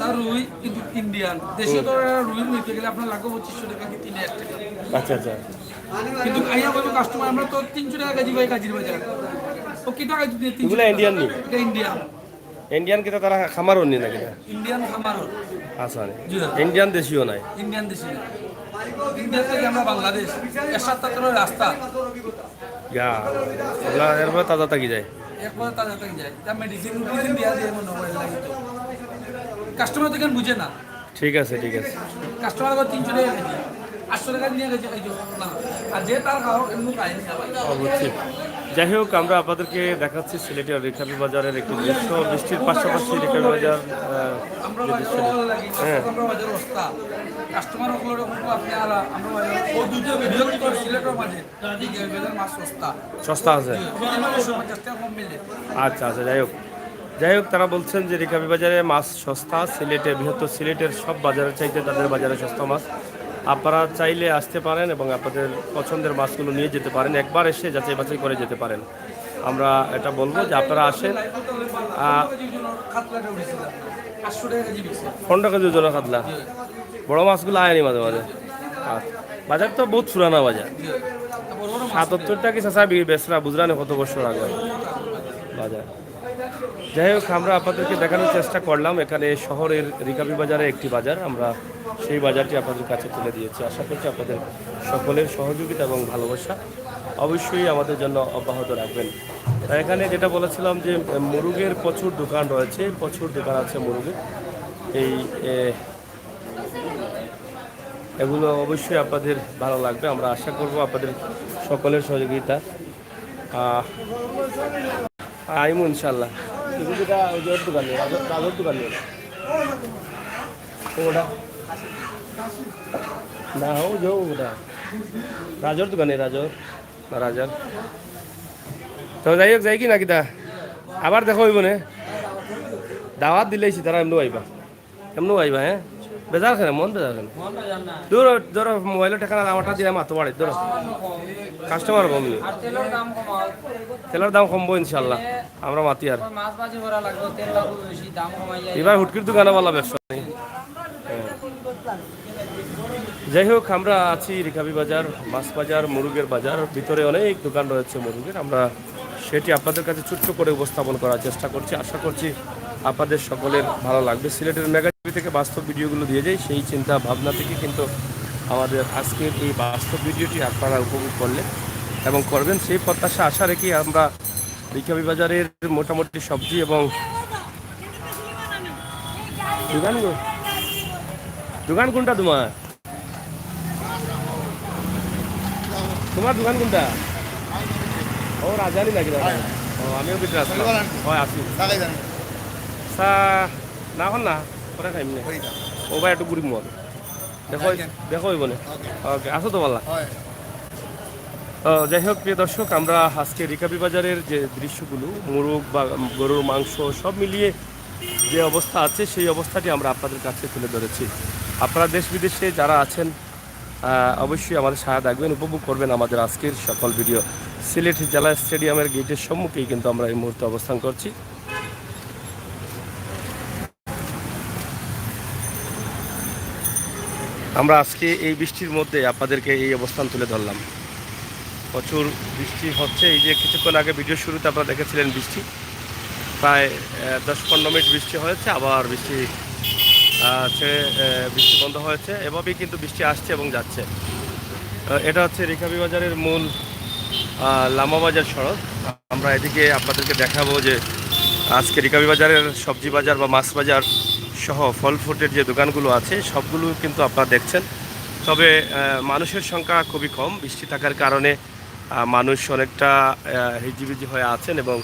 তার রুই কিন্তু ইন্ডিয়ান। দেশে তো রুই নিতে গেলে আপনার লাগবে পঁচিশশো টাকা কি তিন হাজার টাকা। আচ্ছা, আচ্ছা। কিন্তু আইয়া বলবো কাস্টমার, আমরা তো তিনশো টাকা কেজি ভাই কাজির বাজার। ও কি টাকা যদি তিনশো এগুলা টাকা? ইন্ডিয়ান নি? এটা ইন্ডিয়ান। ইন্ডিয়ান কিতা তারা খামারও নি নাকি? ইন্ডিয়ান খামারও। আচ্ছা, নি। জি। ইন্ডিয়ান দেশিও নাই। ইন্ডিয়ান দেশি না। ইন্ডিয়ান থেকে আমরা বাংলাদেশ। এর সাথে তো রাস্তা। ইয়া, ওগুলা এরপরে তাজা থাকি যায়। এরপরে তাজা থাকি যায়। এটা মেডিসিন, মেডিসিন দিয়া দিয়ে মনে হয় লাগে তো। কাস্টমার তো এখানে বুঝে না। ঠিক আছে, ঠিক আছে। কাস্টমার আবার তিনশো টাকা কেজি, আটশো টাকা নিয়ে গেছে, এই যে, না। আর যে তার খাওয়া, এমনি খায় না ভাই। ও, বুঝছি। যাই হোক, আমরা আপনাদেরকে দেখাচ্ছি সিলেটের রিকাবি বাজারের একটি দৃশ্য, বৃষ্টির পাশাপাশি রিকাবি বাজার, আহ, আমরা যে বাজার দৃশ্য। ভালো লাগে, হ্যাঁ। আমরা বাজার অবস্থা। কাস্টমার ওগুলোর উপর আপনি আর আমরা বাজার, ও দুটো ভিডিও কি করে সিলেটের মাঝে? রিকাবি বাজার মাছ সস্তা। সস্তা আছে? জি, পঞ্চাশ টাকা কম মিলে। আচ্ছা, আচ্ছা, যাই হোক। যাই হোক, তারা বলছেন যে রিকাবি বাজারে মাছ সস্তা, সিলেটে, বৃহত্তর সিলেটের সব বাজারের চাইতে তাদের বাজারে সস্তা মাছ। আপনারা চাইলে আসতে পারেন এবং আপনাদের পছন্দের মাছগুলো নিয়ে যেতে পারেন, একবার এসে যাচাই বাছাই করে যেতে পারেন। আমরা এটা বলবো যে আপনারা আসেন। আহ, পনেরো কেজি ওজনের কাতলা। বড় মাছগুলো আয়নি মাঝে মাঝে। আচ্ছা। বাজার তো বহুত পুরানা বাজার। সাতাত্তর টাকা চাচা বি-, বেচরা, বুঝরা নি কত বছর আগে বাজার। যাই হোক, আমরা আপনাদেরকে দেখানোর চেষ্টা করলাম এখানে শহরের রিকাবি বাজারে একটি বাজার, আমরা সেই বাজারটি আপনাদের কাছে তুলে দিয়েছি। আশা করছি আপনাদের সকলের সহযোগিতা এবং ভালোবাসা অবশ্যই আমাদের জন্য অব্যাহত রাখবেন। আর এখানে যেটা বলেছিলাম যে মুরুগের প্রচুর দোকান রয়েছে, প্রচুর দোকান আছে মুরুগের। এই, এ, এগুলো অবশ্যই আপনাদের ভালো লাগবে, আমরা আশা করব আপনাদের সকলের সহযোগিতা। আহ, আইমু ইনশাল্লাহ। কিন্তু যেটা ওই যে ওর দোকানে, রাজর, রাজর দোকানে। ওটা। না, ও যে ওটা। রাজর দোকানে, রাজর। না, রাজর। তো যাই হোক, যাই কি না কিতা? আবার দেখা অইবো নে। দাওয়াত দিলেই সে তারা এমনি আইবা। এমনি আইবা, হ্যাঁ? বেজার কেনে, মন বেজার কেনে? দূর, ধরো, মোবাইলর টেকা না, আমারটা দিয়া মাতো বাড়ি, ধরো। কাস্টমার কম নি। আর তেলর দাম কমাও। তেলর দাম কমবো ইনশাল্লাহ। আমরা মাতি আর। মাছ ভাজি করা লাগবো, তেল লাগবো বেশি, দাম কমাইয়া। এবার হুটকির দোকানে ভালা ব্যবসা নেই। হ্যাঁ। যাই হোক, আমরা আছি রিকাবি বাজার, মাছ বাজার, মুরুগের বাজার। ভিতরে অনেক দোকান রয়েছে মুরুগের। আমরা সেটি আপনাদের কাছে ছোট্ট করে উপস্থাপন করার চেষ্টা করছি। আশা করছি আপনাদের সকলের ভালো লাগবে। সিলেটের মেগা টিভি থেকে বাস্তব ভিডিওগুলো দিয়ে যাই, সেই চিন্তা ভাবনা থেকে কিন্তু আমাদের আজকের এই বাস্তব ভিডিওটি আপনারা উপভোগ করলেন এবং করবেন, সেই প্রত্যাশা আশা রেখে আমরা রিকাবি বাজারের মোটামুটি সবজি এবং দোকান কো-, দোকান কোনটা তোমার? তোমার দোকান কোনটা? ও, রাজধানী নাকি দাদা? ও, আমিও ভিতরে আসলাম। পরিবার আর কি? হয়, আসি। চা খাই যান। চা না, এখন না, পরে খাইম নে। ওই না। ও ভাই, একটু ঘুরি মন। দেখো, যাই যান। দেখো, ওই বলে। ওকে। ওকে, আসো তো, ভাল্লা। হয়। তো যাই হোক, প্রিয় দর্শক, আমরা আজকে রিকাবি বাজারের যে দৃশ্যগুলো, মোরগ বা গরুর মাংস সব মিলিয়ে যে অবস্থা আছে, সেই অবস্থাটি আমরা আপনাদের কাছে তুলে ধরেছি। আপনারা দেশ বিদেশে যারা আছেন, আহ, অবশ্যই আমাদের সাথে থাকবেন, উপভোগ করবেন আমাদের আজকের সকল ভিডিও। সিলেট জেলা স্টেডিয়ামের গেটের সম্মুখেই কিন্তু আমরা এই মুহূর্তে অবস্থান করছি। আমরা আজকে এই বৃষ্টির মধ্যে আপনাদেরকে এই অবস্থান তুলে ধরলাম। প্রচুর বৃষ্টি হচ্ছে। এই যে কিছুক্ষণ আগে ভিডিও শুরুতে আপনারা দেখেছিলেন বৃষ্টি, প্রায়, আহ, দশ পনেরো মিনিট বৃষ্টি হয়েছে, আবার বৃষ্টি, আহ, ছেড়ে, আহ, বৃষ্টি বন্ধ হয়েছে। এভাবেই কিন্তু বৃষ্টি আসছে এবং যাচ্ছে। আহ, এটা হচ্ছে রিকাবি বাজারের মূল, আহ, লামা বাজার সড়ক। আমরা এদিকে আপনাদেরকে দেখাবো যে আজকে রিকাবি বাজারের সবজি বাজার বা মাছ বাজার সহ ফল ফ্রুটের যে দোকানগুলো আছে, সবগুলো কিন্তু আপনারা দেখছেন। তবে, আহ, মানুষের সংখ্যা খুবই কম। বৃষ্টি থাকার কারণে, আহ, মানুষ অনেকটা, আহ, হিজিবিজি হয়ে আছেন এবং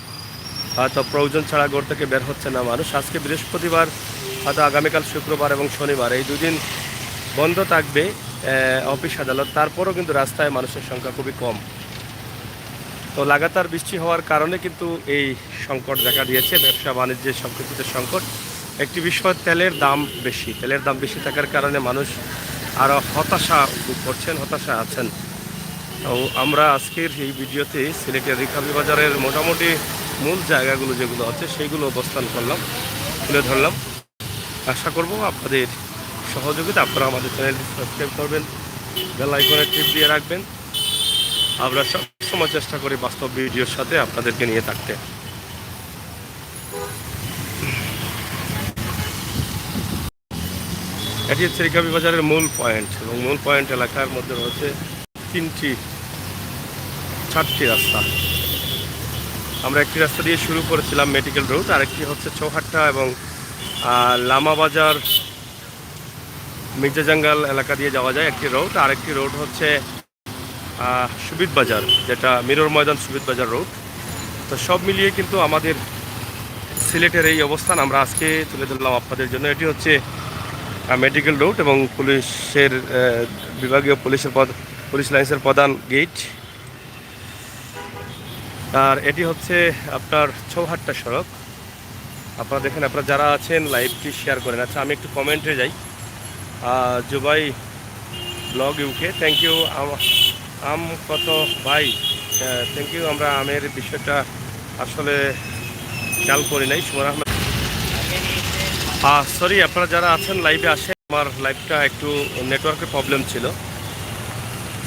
হয়তো প্রয়োজন ছাড়া ঘর থেকে বের হচ্ছে না মানুষ। আজকে বৃহস্পতিবার, হয়তো আগামীকাল শুক্রবার এবং শনিবার, এই দুদিন বন্ধ থাকবে, আহ, অফিস আদালত। তারপরও কিন্তু রাস্তায় মানুষের সংখ্যা খুবই কম। তো লাগাতার বৃষ্টি হওয়ার কারণে কিন্তু এই সংকট দেখা দিয়েছে, ব্যবসা বাণিজ্যে সব কিছুতে সংকট। একটি বিষয়, তেলের দাম বেশি। তেলের দাম বেশি থাকার কারণে মানুষ আরও হতাশা ভোগ করছেন, হতাশা আছেন। তো আমরা আজকের এই ভিডিওতে সিলেটের রিকাবি বাজারের মোটামুটি মূল জায়গাগুলো যেগুলো আছে, সেইগুলো অবস্থান করলাম, তুলে ধরলাম। আশা করব আপনাদের সহযোগিতা, আপনারা আমাদের চ্যানেলটি সাবস্ক্রাইব করবেন, বেল আইকনে টিপ দিয়ে রাখবেন। আমরা সবসময় চেষ্টা করি বাস্তব ভিডিওর সাথে আপনাদেরকে নিয়ে থাকতে। এটি হচ্ছে রিকাবি বাজারের মূল পয়েন্ট, এবং মূল পয়েন্ট এলাকার মধ্যে রয়েছে তিনটি, চারটি রাস্তা। আমরা একটি রাস্তা দিয়ে শুরু করেছিলাম মেডিকেল রোড, আরেকটি হচ্ছে চৌহাট্টা এবং, আহ, লামা বাজার, মির্জা জাঙ্গাল এলাকা দিয়ে যাওয়া যায় একটি রোড, আরেকটি রোড হচ্ছে, আহ, সুবিধ বাজার, যেটা মিরর ময়দান সুবিধ বাজার রোড। তো সব মিলিয়ে কিন্তু আমাদের সিলেটের এই অবস্থান আমরা আজকে তুলে ধরলাম আপনাদের জন্য। এটি হচ্ছে, আহ, মেডিকেল রোড এবং পুলিশের, আহ, বিভাগীয় পুলিশের পদ-, পুলিশ লাইন্সের প্রধান গেট। আর এটি হচ্ছে আপনার চৌহাট্টা সড়ক। আপনারা দেখেন, আপনারা যারা আছেন লাইভটি শেয়ার করেন। আচ্ছা, আমি একটু কমেন্টে যাই। আহ, জুবাই ব্লগ ইউকে, থ্যাংক ইউ। আম কত ভাই, থ্যাংক ইউ। আমরা আমের বিষয়টা আসলে খেয়াল করি নাই। সুমন আহমেদ, সরি, আপনারা যারা আছেন লাইভে আসেন। আমার লাইভটা একটু নেটওয়ার্কের প্রবলেম ছিল।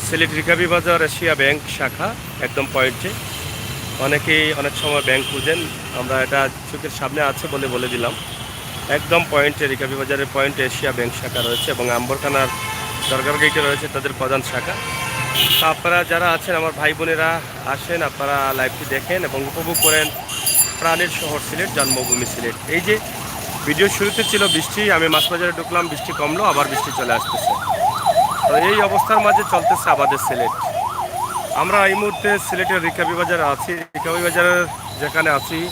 সিলেট রিকাবি বাজার এশিয়া ব্যাংক শাখা, একদম পয়েন্টে। অনেকেই অনেক সময় ব্যাংক খুঁজেন, আমরা এটা চোখের সামনে আছে বলে বলে দিলাম। একদম পয়েন্টে, রিকাবি বাজারের পয়েন্টে এশিয়া ব্যাংক শাখা রয়েছে এবং আম্বরখানার দরগার গেটে রয়েছে তাদের প্রধান শাখা। তো আপনারা যারা আছেন, আমার ভাই বোনেরা, আসেন, আপনারা লাইভটি দেখেন এবং উপভোগ করেন প্রাণের শহর সিলেট, জন্মভূমি সিলেট। এই যে ভিডিও শুরুতে ছিল বৃষ্টি, আমি মাছ বাজারে ঢুকলাম, বৃষ্টি কমলো, আবার বৃষ্টি চলে আসতেছে। তো এই অবস্থার মাঝে চলতেছে আমাদের সিলেট। আমরা এই মুহূর্তে সিলেটের রিকাবি বাজারে আছি। রিকাবি বাজারের যেখানে আছি,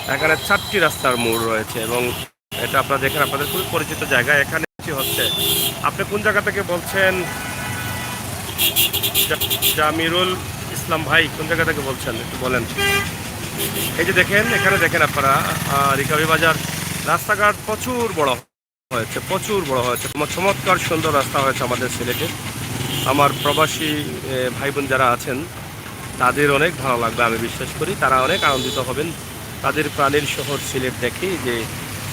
এখানে চারটি রাস্তার মোড় রয়েছে এবং এটা আপনারা দেখেন, আপনাদের খুবই পরিচিত জায়গা। এখানে কি হচ্ছে, আপনি কোন জায়গা থেকে বলছেন? জা-, জামিরুল ইসলাম ভাই, কোন জায়গা থেকে বলছেন, একটু বলেন। এই যে দেখেন, এখানে দেখেন আপনারা, আহ, রিকাবি বাজার, রাস্তাঘাট প্রচুর বড় হয়েছে, প্রচুর বড় হয়েছে। চমৎকার সুন্দর রাস্তা হয়েছে আমাদের সিলেটে। আমার প্রবাসী, এ, ভাই বোন যারা আছেন, তাদের অনেক ভালো লাগবে, আমি বিশ্বাস করি তারা অনেক আনন্দিত হবেন। তাদের প্রাণের শহর সিলেট দেখে যে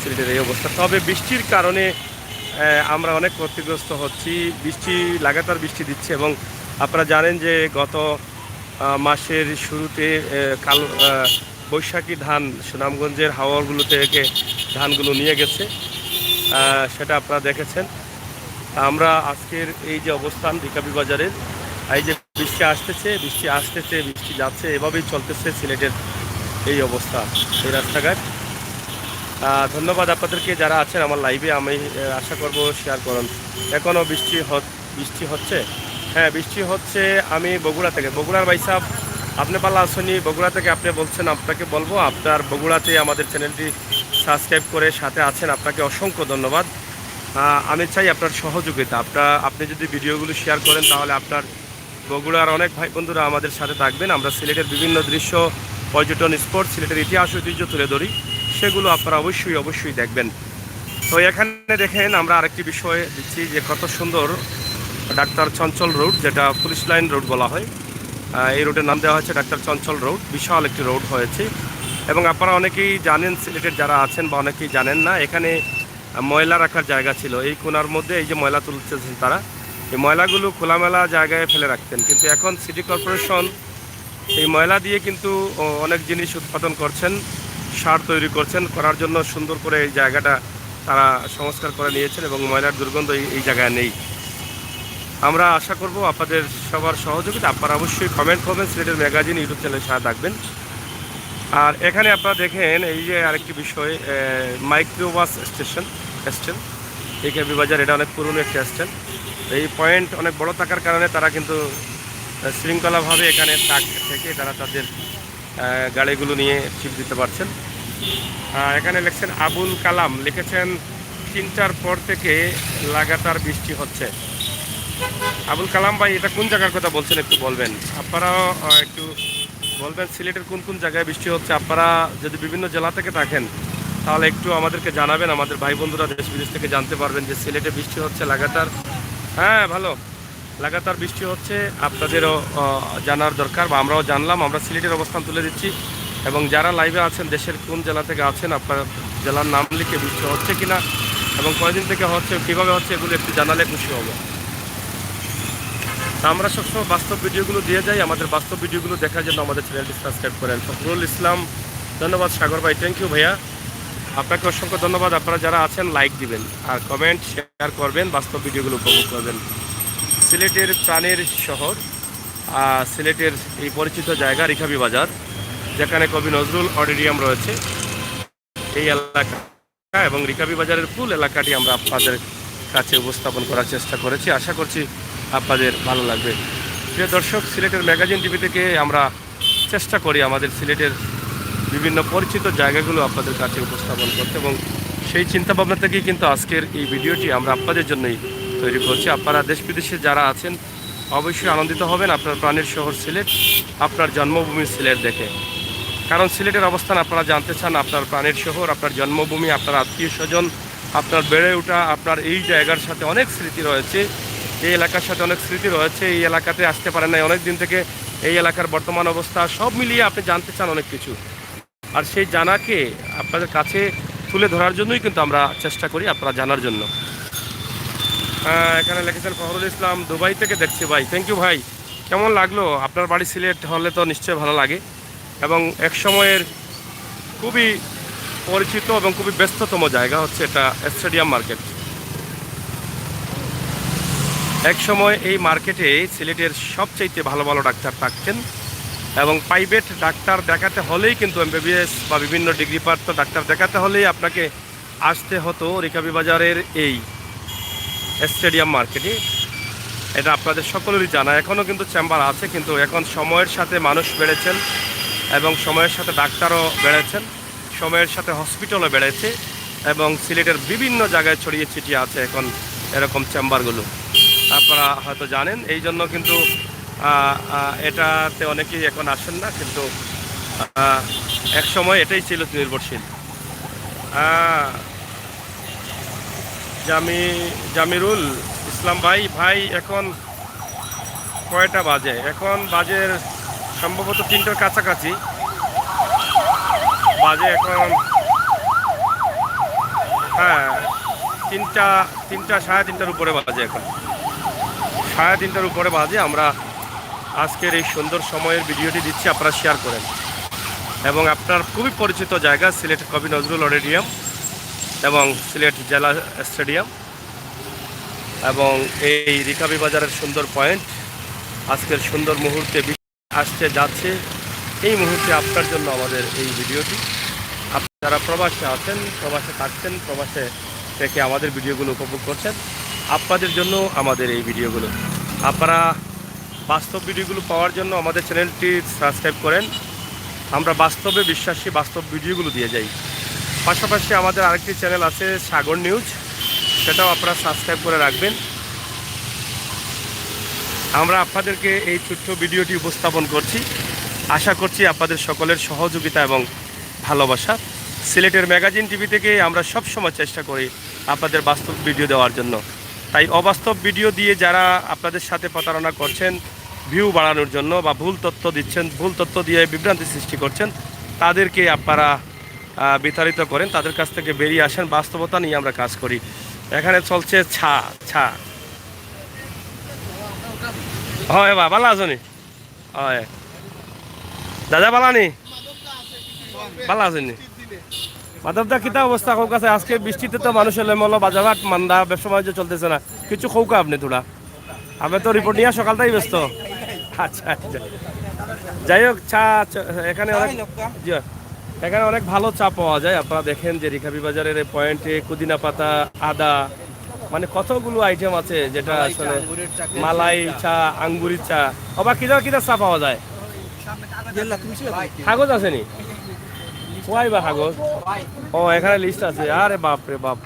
সিলেটের এই অবস্থা। তবে বৃষ্টির কারণে, এ, আমরা অনেক ক্ষতিগ্রস্ত হচ্ছি। বৃষ্টি, লাগাতার বৃষ্টি দিচ্ছে এবং আপনারা জানেন যে গত, আহ, মাসের শুরুতে, এ, কাল, আহ, বৈশাখী ধান সুনামগঞ্জের হাওরগুলো থেকে ধানগুলো নিয়ে গেছে, আহ, সেটা আপনারা দেখেছেন। আমরা আজকের এই যে অবস্থান রিকাবি বাজারের, এই যে বৃষ্টি আসতেছে, বৃষ্টি আসতেছে, বৃষ্টি যাচ্ছে, এভাবেই চলতেছে সিলেটের এই অবস্থা, এই রাস্তাঘাট। আহ, ধন্যবাদ আপনাদেরকে যারা আছেন আমার লাইভে। আমি আহ, আশা করব শেয়ার করুন। এখনও বৃষ্টি হ- বৃষ্টি হচ্ছে। হ্যাঁ, বৃষ্টি হচ্ছে। আমি বগুড়া থেকে, বগুড়ার ভাই সাহেব, আপনি পাল্লা আসনি বগুড়া থেকে, আপনি বলছেন, আপনাকে বলবো আপনার বগুড়াতে আমাদের চ্যানেলটি সাবস্ক্রাইব করে সাথে আছেন, আপনাকে অসংখ্য ধন্যবাদ। আহ, আমি চাই আপনার সহযোগিতা। আপনার, আপনি যদি ভিডিওগুলো শেয়ার করেন তাহলে আপনার বগুড়ার অনেক ভাই বন্ধুরা আমাদের সাথে থাকবেন। আমরা সিলেটের বিভিন্ন দৃশ্য, পর্যটন স্পট, সিলেটের ইতিহাস ঐতিহ্য তুলে ধরি, সেগুলো আপনারা অবশ্যই অবশ্যই দেখবেন। তো এখানে দেখেন, আমরা আরেকটি বিষয় দিচ্ছি যে কত সুন্দর ডাক্তার চঞ্চল রোড, যেটা পুলিশ লাইন রোড বলা হয়। আহ, এই রোডের নাম দেওয়া হয়েছে ডাক্তার চঞ্চল রোড। বিশাল একটি রোড হয়েছে। এবং আপনারা অনেকেই জানেন, সিলেটের যারা আছেন বা অনেকেই জানেন না, এখানে আহ, ময়লা রাখার জায়গা ছিল। এই কোণার মধ্যে এই যে ময়লা তুলতেছেন তারা, এই ময়লাগুলো খোলামেলা জায়গায় ফেলে রাখতেন, কিন্তু এখন সিটি কর্পোরেশন এই ময়লা দিয়ে কিন্তু অ- অনেক জিনিস উৎপাদন করছেন, সার তৈরি করছেন, করার জন্য সুন্দর করে এই জায়গাটা তারা সংস্কার করে নিয়েছেন এবং ময়লার দুর্গন্ধ এই এই জায়গায় নেই। আমরা আশা করব আপনাদের সবার সহযোগিতা। আপনারা অবশ্যই কমেন্ট করবেন সিলেটের ম্যাগাজিন ইউটিউব চ্যানেলের সাথে থাকবেন। আর এখানে আপনারা দেখেন, এই যে আরেকটি বিষয়, মাইক্রোবাস স্টেশন, স্ট্যান্ড, রিকাবি বাজার, এটা অনেক পুরনো একটি স্ট্যান্ড। এই পয়েন্ট অনেক বড় থাকার কারণে তারা কিন্তু আহ, শৃঙ্খলাভাবে এখানে তাক থেকে তারা তাদের আহ, গাড়িগুলো নিয়ে ট্রিপ দিতে পারছেন। আহ, এখানে লেখছেন আবুল কালাম, লিখেছেন, "তিনটার পর থেকে লাগাতার বৃষ্টি হচ্ছে।" আবুল কালাম ভাই, এটা কোন জায়গার কথা বলছেন একটু বলবেন? আপনারাও আহ, একটু বলবেন সিলেটের কোন কোন জায়গায় বৃষ্টি হচ্ছে। আপনারা যদি বিভিন্ন জেলা থেকে থাকেন তাহলে একটু আমাদেরকে জানাবেন, আমাদের ভাই বন্ধুরা দেশ বিদেশ থেকে জানতে পারবেন যে সিলেটে বৃষ্টি হচ্ছে লাগাতার। হ্যাঁ, ভালো, লাগাতার বৃষ্টি হচ্ছে, আপনাদেরও আহ, জানার দরকার বা আমরাও জানলাম। আমরা সিলেটের অবস্থান তুলে দিচ্ছি এবং যারা লাইভে আছেন, দেশের কোন জেলা থেকে আছেন, আপনার জেলার নাম লিখে বৃষ্টি হচ্ছে কিনা এবং কয়দিন থেকে হচ্ছে, কীভাবে হচ্ছে, এগুলো একটু জানালে খুশি হব। তা আমরা সবসময় বাস্তব ভিডিওগুলো দিয়ে যাই। আমাদের বাস্তব ভিডিওগুলো দেখার জন্য আমাদের চ্যানেলটি সাবস্ক্রাইব করেন। ফখরুল ইসলাম, ধন্যবাদ। সাগর ভাই, থ্যাংক ইউ ভাইয়া, আপনাকে অসংখ্য ধন্যবাদ। আপনারা যারা আছেন লাইক দিবেন আর কমেন্ট শেয়ার করবেন, বাস্তব ভিডিওগুলো উপভোগ করবেন। সিলেটের প্রাণের শহর, আহ, সিলেটের এই পরিচিত জায়গা রিকাবি বাজার, যেখানে কবি নজরুল অডিটোরিয়াম রয়েছে, এই এলাকা এবং রিকাবি বাজারের ফুল এলাকাটি আমরা আপনাদের কাছে উপস্থাপন করার চেষ্টা করেছি। আশা করছি আপনাদের ভালো লাগবে। প্রিয় দর্শক, সিলেটের ম্যাগাজিন টিভি থেকে আমরা চেষ্টা করি আমাদের সিলেটের বিভিন্ন পরিচিত জায়গাগুলো আপনাদের কাছে উপস্থাপন করতে এবং সেই চিন্তাভাবনা থেকেই কিন্তু আজকের এই ভিডিওটি আমরা আপনাদের জন্যই তৈরি করছি। আপনারা দেশ বিদেশে যারা আছেন অবশ্যই আনন্দিত হবেন আপনার প্রাণের শহর সিলেট, আপনার জন্মভূমি সিলেট দেখে। কারণ সিলেটের অবস্থান আপনারা জানতে চান, আপনার প্রাণের শহর, আপনার জন্মভূমি, আপনার আত্মীয় স্বজন, আপনার বেড়ে ওঠা, আপনার এই জায়গার সাথে অনেক স্মৃতি রয়েছে, এই এলাকার সাথে অনেক স্মৃতি রয়েছে। এই এলাকাতে আসতে পারেন নাই অনেক দিন থেকে, এই এলাকার বর্তমান অবস্থা সব মিলিয়ে আপনি জানতে চান অনেক কিছু। আর সেই জানাকে আপনাদের কাছে তুলে ধরার জন্যই কিন্তু আমরা চেষ্টা করি আপনারা জানার জন্য। আহ, এখানে লিখেছেন ফখরুল ইসলাম, "দুবাই থেকে দেখছি ভাই।" থ্যাংক ইউ ভাই। কেমন লাগলো? আপনার বাড়ি সিলেট হলে তো নিশ্চয়ই ভালো লাগে। এবং এক সময়ের খুবই পরিচিত এবং খুবই ব্যস্ততম জায়গা হচ্ছে এটা স্টেডিয়াম মার্কেট। এক সময় এই মার্কেটে সিলেটের সবচাইতে ভালো ভালো ডাক্তার থাকতেন এবং প্রাইভেট ডাক্তার দেখাতে হলেই কিন্তু এমবিবিএস বা বিভিন্ন ডিগ্রি প্রাপ্ত ডাক্তার দেখাতে হলেই আপনাকে আসতে হতো রিকাবি বাজারের এই স্টেডিয়াম মার্কেটে। এটা আপনাদের সকলেরই জানা। এখনও কিন্তু চেম্বার আছে, কিন্তু এখন সময়ের সাথে মানুষ বেড়েছেন এবং সময়ের সাথে ডাক্তারও বেড়েছেন, সময়ের সাথে হসপিটালও বেড়েছে এবং সিলেটের বিভিন্ন জায়গায় ছড়িয়ে ছিটিয়ে আছে এখন এরকম চেম্বারগুলো, আপনারা হয়তো জানেন। এই জন্য কিন্তু আহ, আহ, এটাতে অনেকেই এখন আসেন না, কিন্তু আহ, এক সময় এটাই ছিল নির্ভরশীল। আহ, জামি জামিরুল ইসলাম ভাই, ভাই এখন কয়টা বাজে? এখন বাজে সম্ভবত তিনটার কাছাকাছি বাজে এখন। হ্যাঁ, তিনটা, তিনটা, সাড়ে তিনটার উপরে বাজে এখন, সাড়ে তিনটার উপরে বাজে। আমরা আজকের এই সুন্দর সময়ের ভিডিওটি দিচ্ছি, আপনারা শেয়ার করেন। এবং আপনার খুবই পরিচিত জায়গা সিলেট কবি নজরুল অডিটোরিয়াম এবং সিলেট জেলা স্টেডিয়াম এবং এই রিকাবি বাজারের সুন্দর পয়েন্ট। আজকের সুন্দর মুহূর্তে বি- আসতে যাচ্ছে, এই মুহূর্তে আপনার জন্য আমাদের এই ভিডিওটি। আপ- যারা প্রবাসে আছেন, প্রবাসে থাকছেন, প্রবাসে থেকে আমাদের ভিডিওগুলো উপভোগ করছেন, আপনাদের জন্য আমাদের এই ভিডিওগুলো। আপনারা বাস্তব ভিডিওগুলো পাওয়ার জন্য আমাদের চ্যানেলটি সাবস্ক্রাইব করেন। আমরা বাস্তবে বিশ্বাসী, বাস্তব ভিডিওগুলো দিয়ে যাই। পাশাপাশি আমাদের আরেকটি চ্যানেল আছে, সাগর নিউজ, সেটাও আপনারা সাবস্ক্রাইব করে রাখবেন। আমরা আপনাদেরকে এই ছোট্ট ভিডিওটি উপস্থাপন করছি, আশা করছি আপনাদের সকলের সহযোগিতা এবং ভালোবাসা। সিলেটের ম্যাগাজিন টিভি থেকে আমরা সব সময় চেষ্টা করি আপনাদের বাস্তব ভিডিও দেওয়ার জন্য। তাই অবাস্তব ভিডিও দিয়ে যারা আপনাদের সাথে প্রতারণা করছেন ভিউ বাড়ানোর জন্য বা ভুল তথ্য দিচ্ছেন, ভুল তথ্য দিয়ে বিভ্রান্তি সৃষ্টি করছেন, তাদেরকে আপনারা আহ, বিতাড়িত করেন, তাদের কাছ থেকে বেরিয়ে আসেন। বাস্তবতা নিয়ে আমরা কাজ করি। এখানে চলছে চা, চা। হয় বা, ভালা আছো নি? হয়। দাদা ভালা নি? ভালা আছো নি? মাধব দা, কিতা অবস্থা? কউক্কা চাই, আজকে বৃষ্টিতে তো মানুষের লমলো বাজারহাট মান্দা, ব্যবসা বাণিজ্য চলতেছে না, কিছু কউক্কা আপনে থুড়া। আপনে তো রিপোর্ট নিয়া সকালটাই ব্যস্ত। আচ্ছা, আচ্ছা। যাই হোক, চা, চা, এখানে অনেক, জি, এখানে অনেক ভালো চা পাওয়া যায়। আপনারা দেখেন যে রিকাবি বাজারের এই পয়েন্টে পুদিনা পাতা, আদা, মানে কতগুলো আইটেম আছে, যেটা মালাই চা, আসলে আঙ্গুরের চা, মালাই চা, আঙ্গুরি চা। বাবা, কিতা কিতা চা পাওয়া যায়? কাগজ আছে নি? কই বা কাগজ? ও, এখানে লিস্ট আছে। আরে বাপ রে বাপ।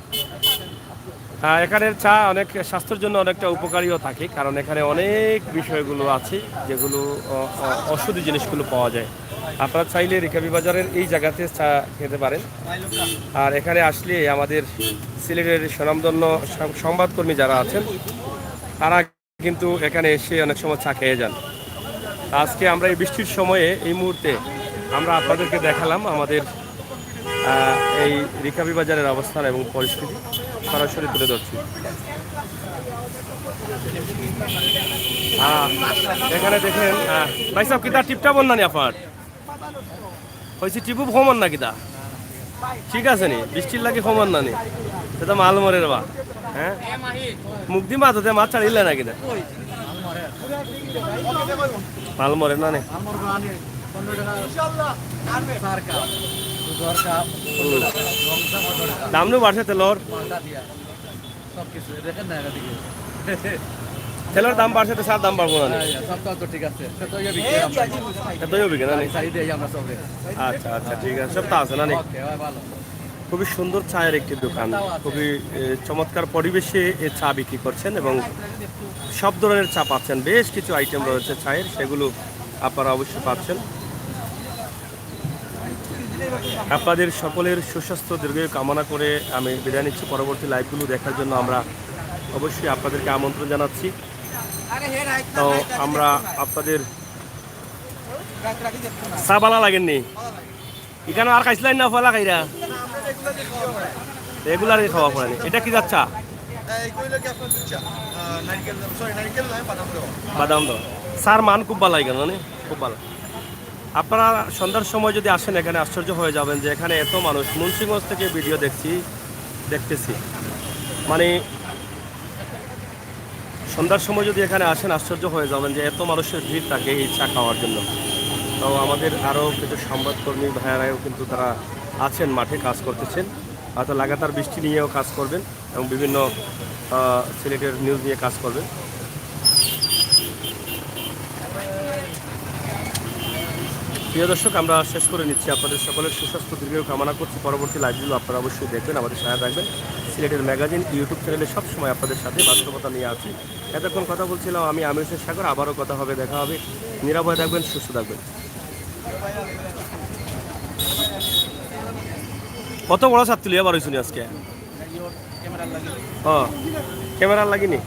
হ্যাঁ, এখানের চা অনেক স্বাস্থ্যের জন্য অনেকটা উপকারীও থাকে, কারণ এখানে অনেক বিষয়গুলো আছে যেগুলো অ-, অ-, ঔষধি জিনিসগুলো পাওয়া যায়। আপনারা চাইলে রিকাবি বাজারের এই জায়গাতে চা খেতে পারেন। আর এখানে আসলে আমাদের সিলেটের স্বনামধন্য সং-, সংবাদকর্মী যারা আছেন, তারা কিন্তু এখানে এসে অনেক সময় চা খেয়ে যান। আজকে আমরা এই বৃষ্টির সময়ে, এই মুহূর্তে আমরা আপনাদেরকে দেখালাম আমাদের, আহ, এই রিকাবি বাজারের অবস্থান এবং পরিস্থিতি সরাসরি তুলে ধরছি। আহ, এখানে দেখেন, আহ, ভাই সাহেব, কিতা টিপটা বন্যা নি আপনার? কইছি টিপু কমর না কিতা? ঠিক আছে নি? বৃষ্টির লাগি কমর না নি? সে তো মাল মরের বা। হ্যাঁ? মুখ দি মাছ হতে মাছ ছাড়িলে না কিতা? মাল মরের না নি? হুম। দাম নু বাড়ছে তেলর। সব কিছু দেখেন না, এদিকে। তেলর দাম বাড়ছে, তো চার দাম বাড়বো না নি? হ্যাঁ, হ্যাঁ, সব তো, তো ঠিক আছে। সে তো ইয়ে বিক্রি আমরা। এতইও বিকে না নি? গাড়ি সাইডে এই আমরা সব রেখে। আচ্ছা, আচ্ছা, ঠিক আছে, সব তো আছে না নি? ওকে, ভাই, ভালো। খুবই সুন্দর চায়ের একটি দোকান, খুবই, এ, চমৎকার পরিবেশে এ চা বিক্রি করছেন এবং সব ধরনের চা পাচ্ছেন। বেশ কিছু আইটেম রয়েছে চায়ের, সেগুলো আপনারা অবশ্যই পাচ্ছেন। আপনাদের সকলের সুস্বাস্থ্য দীর্ঘায়ু কামনা করে আমি বিদায় নিচ্ছি। পরবর্তী লাইভগুলো দেখার জন্য আমরা অবশ্যই আপনাদেরকে আমন্ত্রণ জানাচ্ছি। তো আমরা আপনাদের চা ভালা লাগের নি? এখানো আর খাইছলাইন না, পয়লা খাইরা? রেগুলারই খাওয়া পড়ে নি। এটা কি জাত চা? হ্যাঁ, এই কইলো কি আপনার দুধ চা? আহ, নারকেল, সরি, নারকেল নয়, বাদাম দেওয়া। বাদাম দেওয়া। চার মান খুব ভালা এখানো, মানে, খুব ভালা। আপনারা সন্ধ্যার সময় যদি আসেন এখানে, আশ্চর্য হয়ে যাবেন যে এখানে এত মানুষ। মুন্সিগঞ্জ থেকে ভিডিও দেখছি, দেখতেছি, মানে, সন্ধ্যার সময় যদি এখানে আসেন, আশ্চর্য হয়ে যাবেন যে এত মানুষের ভিড় থাকে এই চা খাওয়ার জন্য। তো আমাদের আরও কিছু সংবাদকর্মী ভাইয়ারাও কিন্তু তারা আছেন, মাঠে কাজ করতেছেন, হয়তো লাগাতার বৃষ্টি নিয়েও কাজ করবেন এবং বিভিন্ন, আহ, সিলেটের নিউজ নিয়ে কাজ করবেন। প্রিয় দর্শক, আমরা শেষ করে নিচ্ছি। আপনাদের সকলের সুস্বাস্থ্য দীর্ঘায়ু কামনা করছি। পরবর্তী লাইভগুলো আপনারা অবশ্যই দেখবেন, আমাদের সাথে থাকবেন। সিলেটের ম্যাগাজিন ইউটিউব চ্যানেলে সবসময় আপনাদের সাথে বাস্তবতা নিয়ে আছি। এতক্ষণ কথা বলছিলাম আমি, আমির হোসেন সাগর। আবারও কথা হবে, দেখা হবে। নিরাপদে থাকবেন, সুস্থ থাকবেন। কত বড় ছাত্তুলিয়া বার হইছুনি আজকে? ও, ক্যামেরার লাগি নি?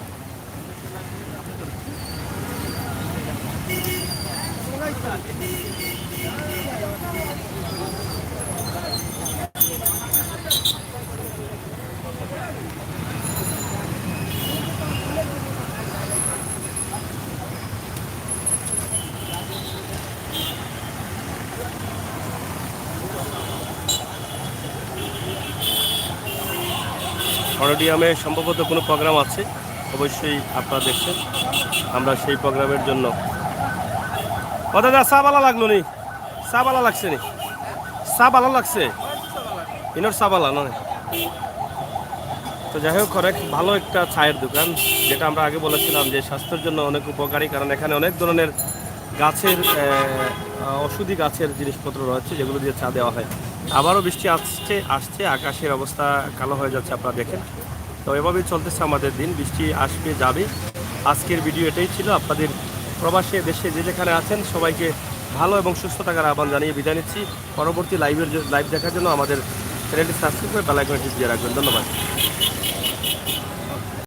অডিটোরিয়ামে সম্ভবত কোনো প্রোগ্রাম আছে, অবশ্যই আপনারা দেখছেন। আমরা সেই প্রোগ্রামের জন্য। ও দাদা, চা ভালা লাগলো নি? চা ভালা লাগছে নি? চা ভালা লাগছে? ইনোর চা বালা না? তো যাই হোক, অনেক ভালো একটা চায়ের দোকান, যেটা আমরা আগে বলেছিলাম যে স্বাস্থ্যের জন্য অনেক উপকারী, কারণ এখানে অনেক ধরনের গাছের আহ, ঔষধি গাছের জিনিসপত্র রয়েছে, যেগুলো দিয়ে চা দেওয়া হয়। আবারও বৃষ্টি আসছে আসছে আকাশের অবস্থা কালো হয়ে যাচ্ছে, আপনারা দেখেন। তো এভাবেই চলতেছে আমাদের দিন, বৃষ্টি আসবে যাবে। আজকের ভিডিও এটাই ছিল, আপনাদের প্রবাসে দেশে যে যেখানে আছেন সবাইকে ভালো এবং সুস্থ থাকার আহ্বান জানিয়ে বিদায় নিচ্ছি। পরবর্তী লাইভের লাইভ দেখার জন্য আমাদের চ্যানেলটি সাবস্ক্রাইব করে বেল আইকনটি দিয়ে রাখবেন। ধন্যবাদ।